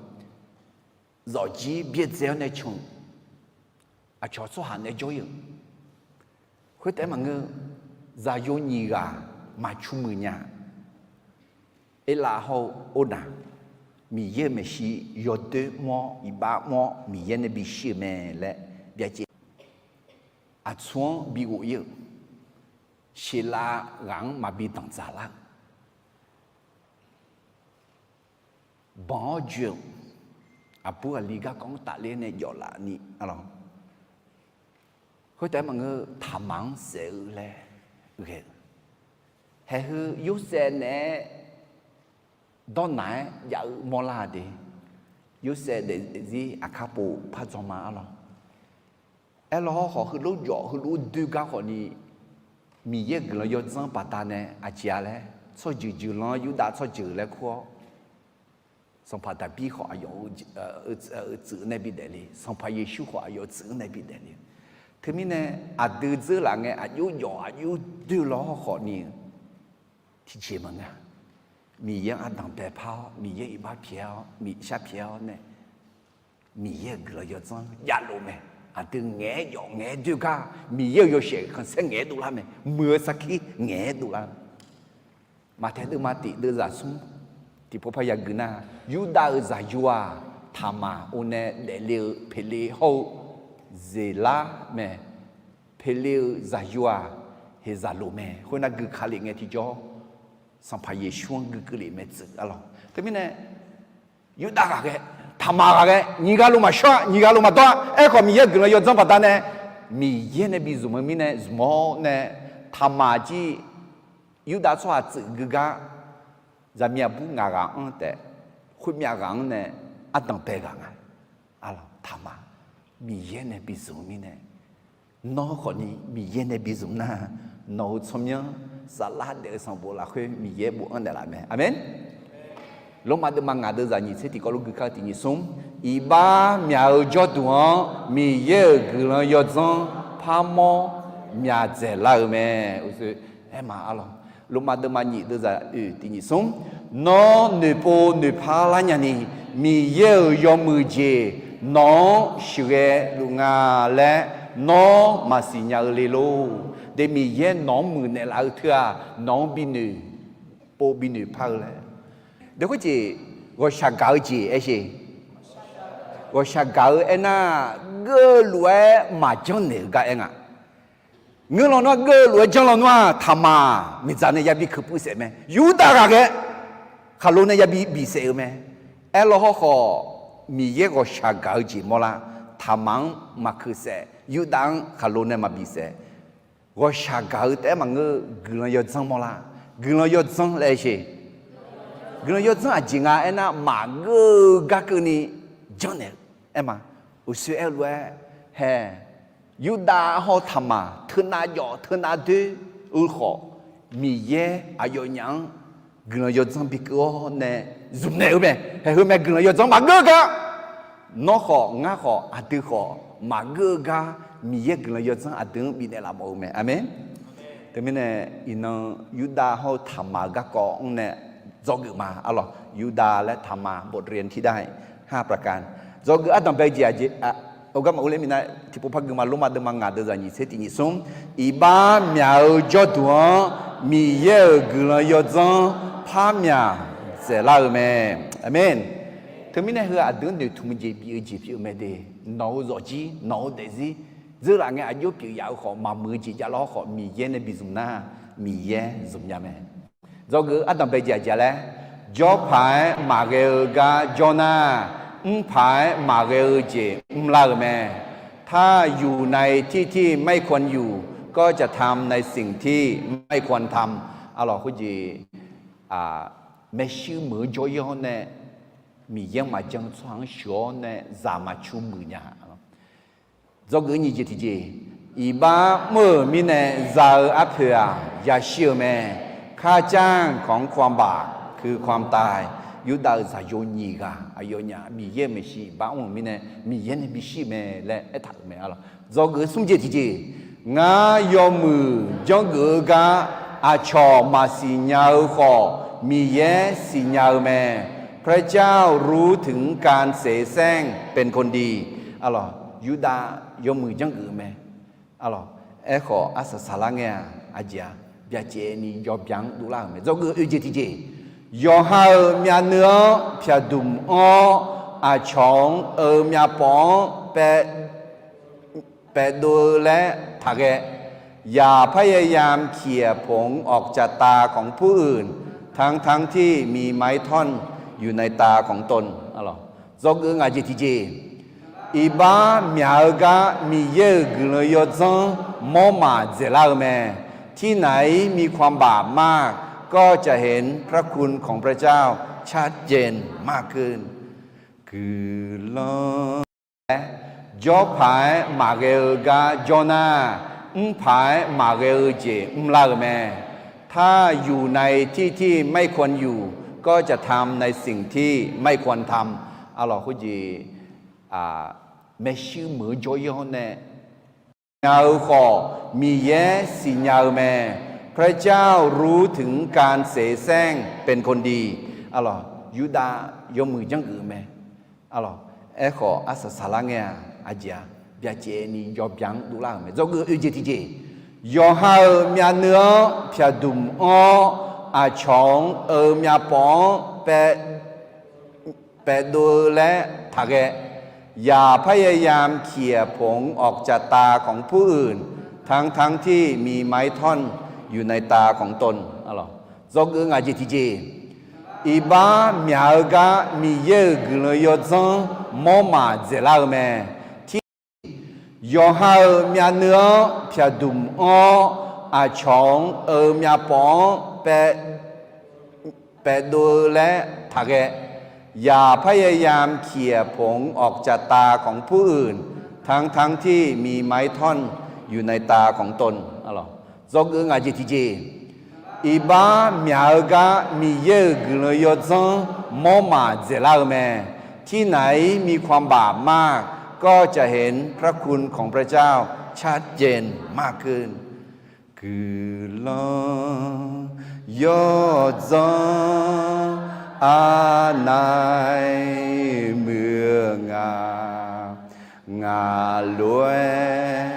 zawqjir byaerdzae-awr nae can-eu aqcawq tsawrhaq nae jawr-ir-euq. Khoertaef-aer maqngeur, zaqyo nyiq ghaq maqcu muiq nya. Erlav hawr-eu Ornaq, Miqyaer-euq maeqshi yawdoer mr-awr iqbax mr-awr Miqyaer nae bishir-eu mae laer byacaev. Aqtsu-anr bighof-ir-euq, Seqlav ghaq-anr maqbi danqdzaq lar-eu, banq-awr joe-euq, aqbur aqli garkawv-anr tafler nae jawf laf ni, arlawq. Khoertaef-aer maqngeur, Taqmaq-anr saef-eu laer ghae-eu, haeq heu Yorsaev naeq-aer dawrnaq-aer jav-eu mawrlar de. Yorsaev daefzir aqkar pov par dzan ma, arlawq. Aerlawr hawrkhawf heulof jawf heulof doer gar khawf ni, Miqyaer guiqlanq yawdzanr baqdanae aqjeq-a laer, tsawrjeuq jeuqlanr Yurdav tsawrjeuq laer kur-awr, sanqpaq Daqbir khawf aqyawf-euq tsuif-anr nae bidaef le, Sanqpaq Yeqsur khawf aqyawf-euq tsuif-anr nae bidaef le. Teumirnae aqdui dzeur laf ngae aqjox jawf aqjox doer lawr hawrkhawf ni-eu tiqjeq maqngeur-a. Miqyaer-anr ardanq baepar-awr, Miqyaer iqbax pyaeq-awr, Miqyaer shar pyaeq-awr nae, Miqyaer-euq guiqlanq yawdzanr javlof mae. Aqdui ngaeq-aer jawf ngaeq-aer doer gar, Miqyaer-euq yawshaef khanqsaer ngaeq-aer dovlar mae. Muiq-eu sarkir ngaeq-aer dovlar-eu. Maqtaeq deuvma tif deuvzaq smr tiqpov par yagui nar, Yurdav-euq zaqyo-aq, Taqmaq or nae daefle-eu Peqle hawr-eu Zeqlar mae. Peqle-euq zaqyo-aq, Heqzaqloq mae. Khoernar gui ka lef ngae tiqjawr, Sanqpaq Yeqsur-anr gui keuv lef mae tsuif, arlawq. Teumirnae Yurdav ghaqghae, Taqmaq ghaqghae, nyiq ghaq lo maqshawr-a, nyiq ghaq lo maqdawr-a. Aerkhawf Miqyaer guiqlanq yawdzanr baqdanae, Miqyaer nae bi zmq-eu mirnae zmq-awr nae, Taqmaq jir Yurdav tsawrhaq tsuif gui gar, zaqmiq aqbur ngaq ghaq-anr taef, khoermyav ghaq-anr nae ardanq bae ghaq nga. Arlawq, Taqmaq Miqyaer nae bi zmq-eu mirnae, nawr khawfni Miqyaer nae bi zmq nar, nawq-euq tsawrmyanr saflar daef-eu sanqbof lafkhoer Miqyaer bofanr naeqlaf mae. Aqmeq. Lormav deuvma ngaq deuvzaq nyiq tser tiqkawv lof gui kar-eu tiq nyiq smr, iqbax myaq-eu jawrduq-anr Miqyaer-euq guiqlanq yawdzanr parmawr myaq dzaeqlar-eu mae. Uqshoe aer ma, arlawq. Lormav deuvma nyiq deuvzaq oeq tiq nyiq smr, nawr noeqpov noeqpar lar nyani, Miqyaer-euq yawmuiq jeq nawq-anr sheuqghae luf nga laer nawr maqsiq nya-eu le lor. De, Miqyaer nawq-anr muiqnaeq laf-eu teu-aq, nawq-anr binoeq pov binoeq par-eu laer. De, khoerjeq ghawqshaq gaq-eu jeq aer sheq. Ghawqshaq gaq-eu aernar, geuv lof-aer maqjanr naeq-eu gar aer nga. Ngeur lawnmr-aq, geuv lof-aer janr lawnmr-aq, Taqmaq miqdzaq nae yabi keuq puiv saef mae. Yurdav ghaqghae khaqlo nae yabi bisaef-eu mae. Aerlawr hawrkhawf, Miqyaer ghawqshaq gaq-eu jeq mawrlar. Taqmaq-anr maqkeuq saef, Yurdav-anr khaqlo nae maqbi saef. Ghawqshaq gaq-eu taef-aer maqngeur, guiqlanq yawdzanr mawrlar. Guiqlanq yawdzanr laer aer sheq. Guiqlanq yawdzanr aqjeq nga aernar, maqgeur-eu gar keuvni janrnaeq-eu aer ma. Uqshoe aer-eu lof-aer, hae, Yurdav hawr Taqmaq teunav jawf teunav doer-eu khawf, Miqyaer aqyawfnyaf-anr guiqlanq yawdzanr bikeuv-awr nae zmqnaeq-eu mae. Hae, heu mae guiqlanq yawdzanr maqgeur-eu gar. Nawr khawf, ngar khawf, aqdui khawf, maqgeur-eu gar Miqyaer guiqlanq yawdzanr aqdui-anr bifnaeq laf mawf-eu mae. Aqmeq. Teumirnae, iqnan Yurdav hawr-eu Taqmaq-euq garkawv-anr nae dzawgeuf ma, arlawq. Yurdav laer Taqmaq บทเรียนที่ได้ห้าประการ dzawgeuf ardanqbae jeq aqjeq, heugar maqur ler minav tiqpov par gui ma. Lormav deuvma ngaq deuvzaq nyiq tser tiq nyiq smr, iqbax myaq-eu jawrduq-anr Miqyaer-euq guiqlanq yawdzanr par myaq dzaeqlar-eu mae. Aqmeq. Teumirnae heu aqdui-anr noeqtmq-eu jeq bif-eu jeq pyeuf-eu mae de. Nawq-euq zawqjir, nawq-euq daefzir, dzeurlaf ngae aqjox pyeuf yaf-eu khawf maqmuiq-eu jeq javlar hawr khawf Miqyaer nae bi zmq nar, Miqyaer zmq nya mae. Dzawgeuf-eu ardanq bae jeq aqjeq-a laer, jawrpaq-aer maqghae-eu gar jawr nar, mrpaq-aer maqghae-eu jeq mrlar-euq mae. ถ้าอยู่ในที่ที่ไม่ควรอยู่ ก็จะทำในสิ่งที่ไม่ควรทำ Arlawq khoerjeq, maershuir meuq-eu jawr-ir-awr nae, Miqyaer-anr maqjan-eu tsawrhaq-anr sheuq-awr nae zaq maqcu muiq nya. Dzawgeuf-eu nyiq jeq tiqjeq, iqbax mr-euq mirnae za-eu arpoeq-aq yashir-eu mae. ค่าจ้างของความบาปคือความตาย Yurdav-euq zaqyo nyiq ghaq aqyawfnyaf Miqyaer-euq maeqshi iqbax mr-euq mirnae Miqyaer nae bishir-eu mae laer aertaq-euq mae. Arlawq dzawgeuf-eu smr jeq tiqjeq, ngar yawmuiq janrgeuf-eu gar aqcawq maqsiq nya-eu khawf Miqyaer siqnya-eu mae. พระเจ้ารู้ถึงการเสแสร้งเป็นคนดี Arlawq Yurdav yawmuiq janrgeuf-eu mae. Arlawq, aerkhawf arsaq saqlar ngae-aq aqjeq-a, byacaevni yawbya-anr dovlar-euq mae. Dzawgeuf oeq jeq tiqjeq, yawqha-euq myavnuiv-anr pyaqdmq-awr, aqcawq-anr-eu myavpawf-anr paef paefdov-eu laer taqghae. อย่าพยายามเขี่ยผงออกจากตาของผู้อื่น ทั้งๆที่มีไม้ท่อนอยู่ในตาของตน Arlawq dzawgeuf ngaq jeq tiqjeq, iqbax myaq-eu gar Miqyaer-euq guiqlanq yawdzanr mawrmaf dzaeqlar-eu mae. ที่ไหนมีความบาปมาก ก็จะเห็นพระคุณของพระเจ้าชัดเจนมากขึ้น Guiqlanq laer, jawrpaq-aer maqghae-eu gar jawr nar, mrpaq-aer maqghae-eu jeq mrlar-euq mae. ถ้าอยู่ในที่ที่ไม่ควรอยู่ ก็จะทำในสิ่งที่ไม่ควรทำ Arlawq khoerjeq, maershuir meuq-eu jawr-ir-awr nae nya-eu khawf Miqyaer siqnya-eu mae. พระเจ้ารู้ถึงการเสแสร้งเป็นคนดี Arlawq Yurdav yawmuiq janrgeuf-eu mae. Arlawq, aerkhawf arsaq saqlar ngae-aq aqjeq-a, byacaevni yawbya-anr dovlar-euq mae. Dzawgeuf oeq jeq tiqjeq, yawqha-euq myavnuiv-anr pyaqdmq-awr, aqcawq-anr-eu myavpawf-anr paef paefdov-eu laer taqghae. อย่าพยายามเขี่ยผงออกจากตาของผู้อื่น ทั้งๆที่มีไม้ท่อนอยู่ในตาของตน Arlawq dzawgeuf ngaq jeq tiqjeq, iqbax myaq-eu gar Miqyaer-euq guiqlanq yawdzanr mawrmaf dzaeqlar-eu mae. Tir yawqha-euq myavnuiv-anr pyaqdmq-awr, aqcawq-anr-eu myavpawf-anr paef paefdov-eu laer taqghae. อย่าพยายามเขี่ยผงออกจากตาของผู้อื่น ทั้งๆที่มีไม้ท่อนอยู่ในตาของตน Arlawq dzawgeuf ngaq jeq tiqjeq, iqbax myaq-eu gar Miqyaer-euq guiqlanq yawdzanr mawrmaf dzaeqlar-eu mae. ที่ไหนมีความบาปมาก ก็จะเห็นพระคุณของพระเจ้าชัดเจนมากขึ้น Guiqlanq yawdzanr arnaeq muiq-eu nga, ngaq lof-aer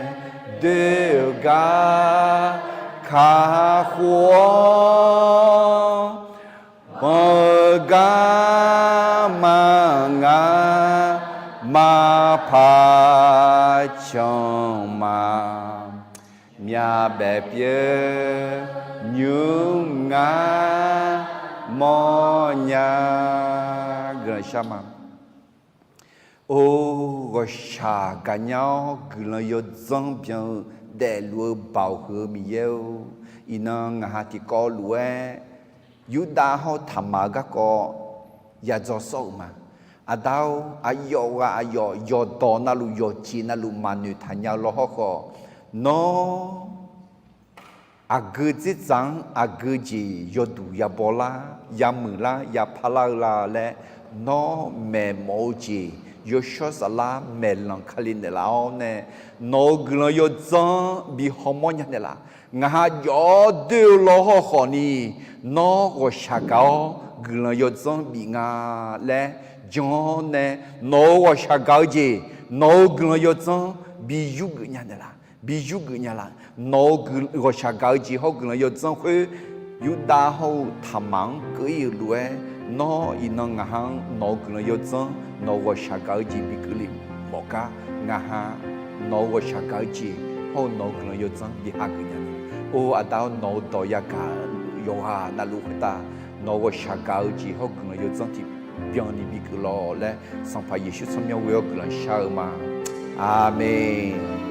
doer-eu gar kakhof-awr, banq-eu garma ngar maqpaq canq ma, myavbaef pyeuf nymr ngar mawrnya. Guiqlanq shar ma. Or, ghawqshaq gaqnya-awr guiqlanq yawdzanr byan-eu daefluf-eu baoq huiq-eu Miqyaer-or, iqnan ngaq ha tiqkawv lof-aer Yurdav hawr-eu taqmaq-eu garkawv yadzaw sawr-euq ma. Aqda-or, aqyawf ghaq aqyawf yawqdawq navluf yawqjeq navluf maqnoeq taqnya-eu lawr hawrkhawf, nawr aqgeu dzerdzaq-anr aqgeu jeq yawduq yabaw lar, yamuiq lar, yapar lar-eu la laer, nawr maeqmawf-eu jeq yawshawr saflar maeqlanq kali naeqlaf-awr nae, nawq-euq guiqlanq yawdzanr bi hawmawr nya naeqlaf. Ngaq ha jawf-awr doer-eu lawr hawrkhawf ni, nawr ghawqshaq gaq-awr guiqlanq yawdzanr bif nga laer jan-awr nae, nawq-euq ghawqshaq gaq-eu jeq, nawq-euq guiqlanq yawdzanr bi yurgeuf nya naeqlaf, bi yurgeuf nya laf. Nawq-euq ghawqshaq gaq-eu jeq hawr-eu guiqlanq yawdzanr khoer, Yurdav hawr-eu taqmaq-anr keuv-ir-euq lof-aer, nawr iqnan ngaq ha-anr nawq-euq guiqlanq yawdzanr, nawq-euq ghawqshaq gaq-eu jeq bi keuvle mawf gar, ngaq ha nawq-eu ghawqshaq gaq-eu jeq hawr-eu nawq-eu guiqlanq yawdzanr bi hageuf nya ni. Or Aqda-awr, nawq-eu dawq yagaq yawqghaq navluf khoertav nawq-eu ghawqshaq gaq-eu jeq hawr-eu guiqlanq yawdzanr tiqbyan ni bi geuf lawq laer, Sanqpaq Yeqsur tsawrmyanr ghoe-awr guiqlanq shar-eu ma. Aqmeq.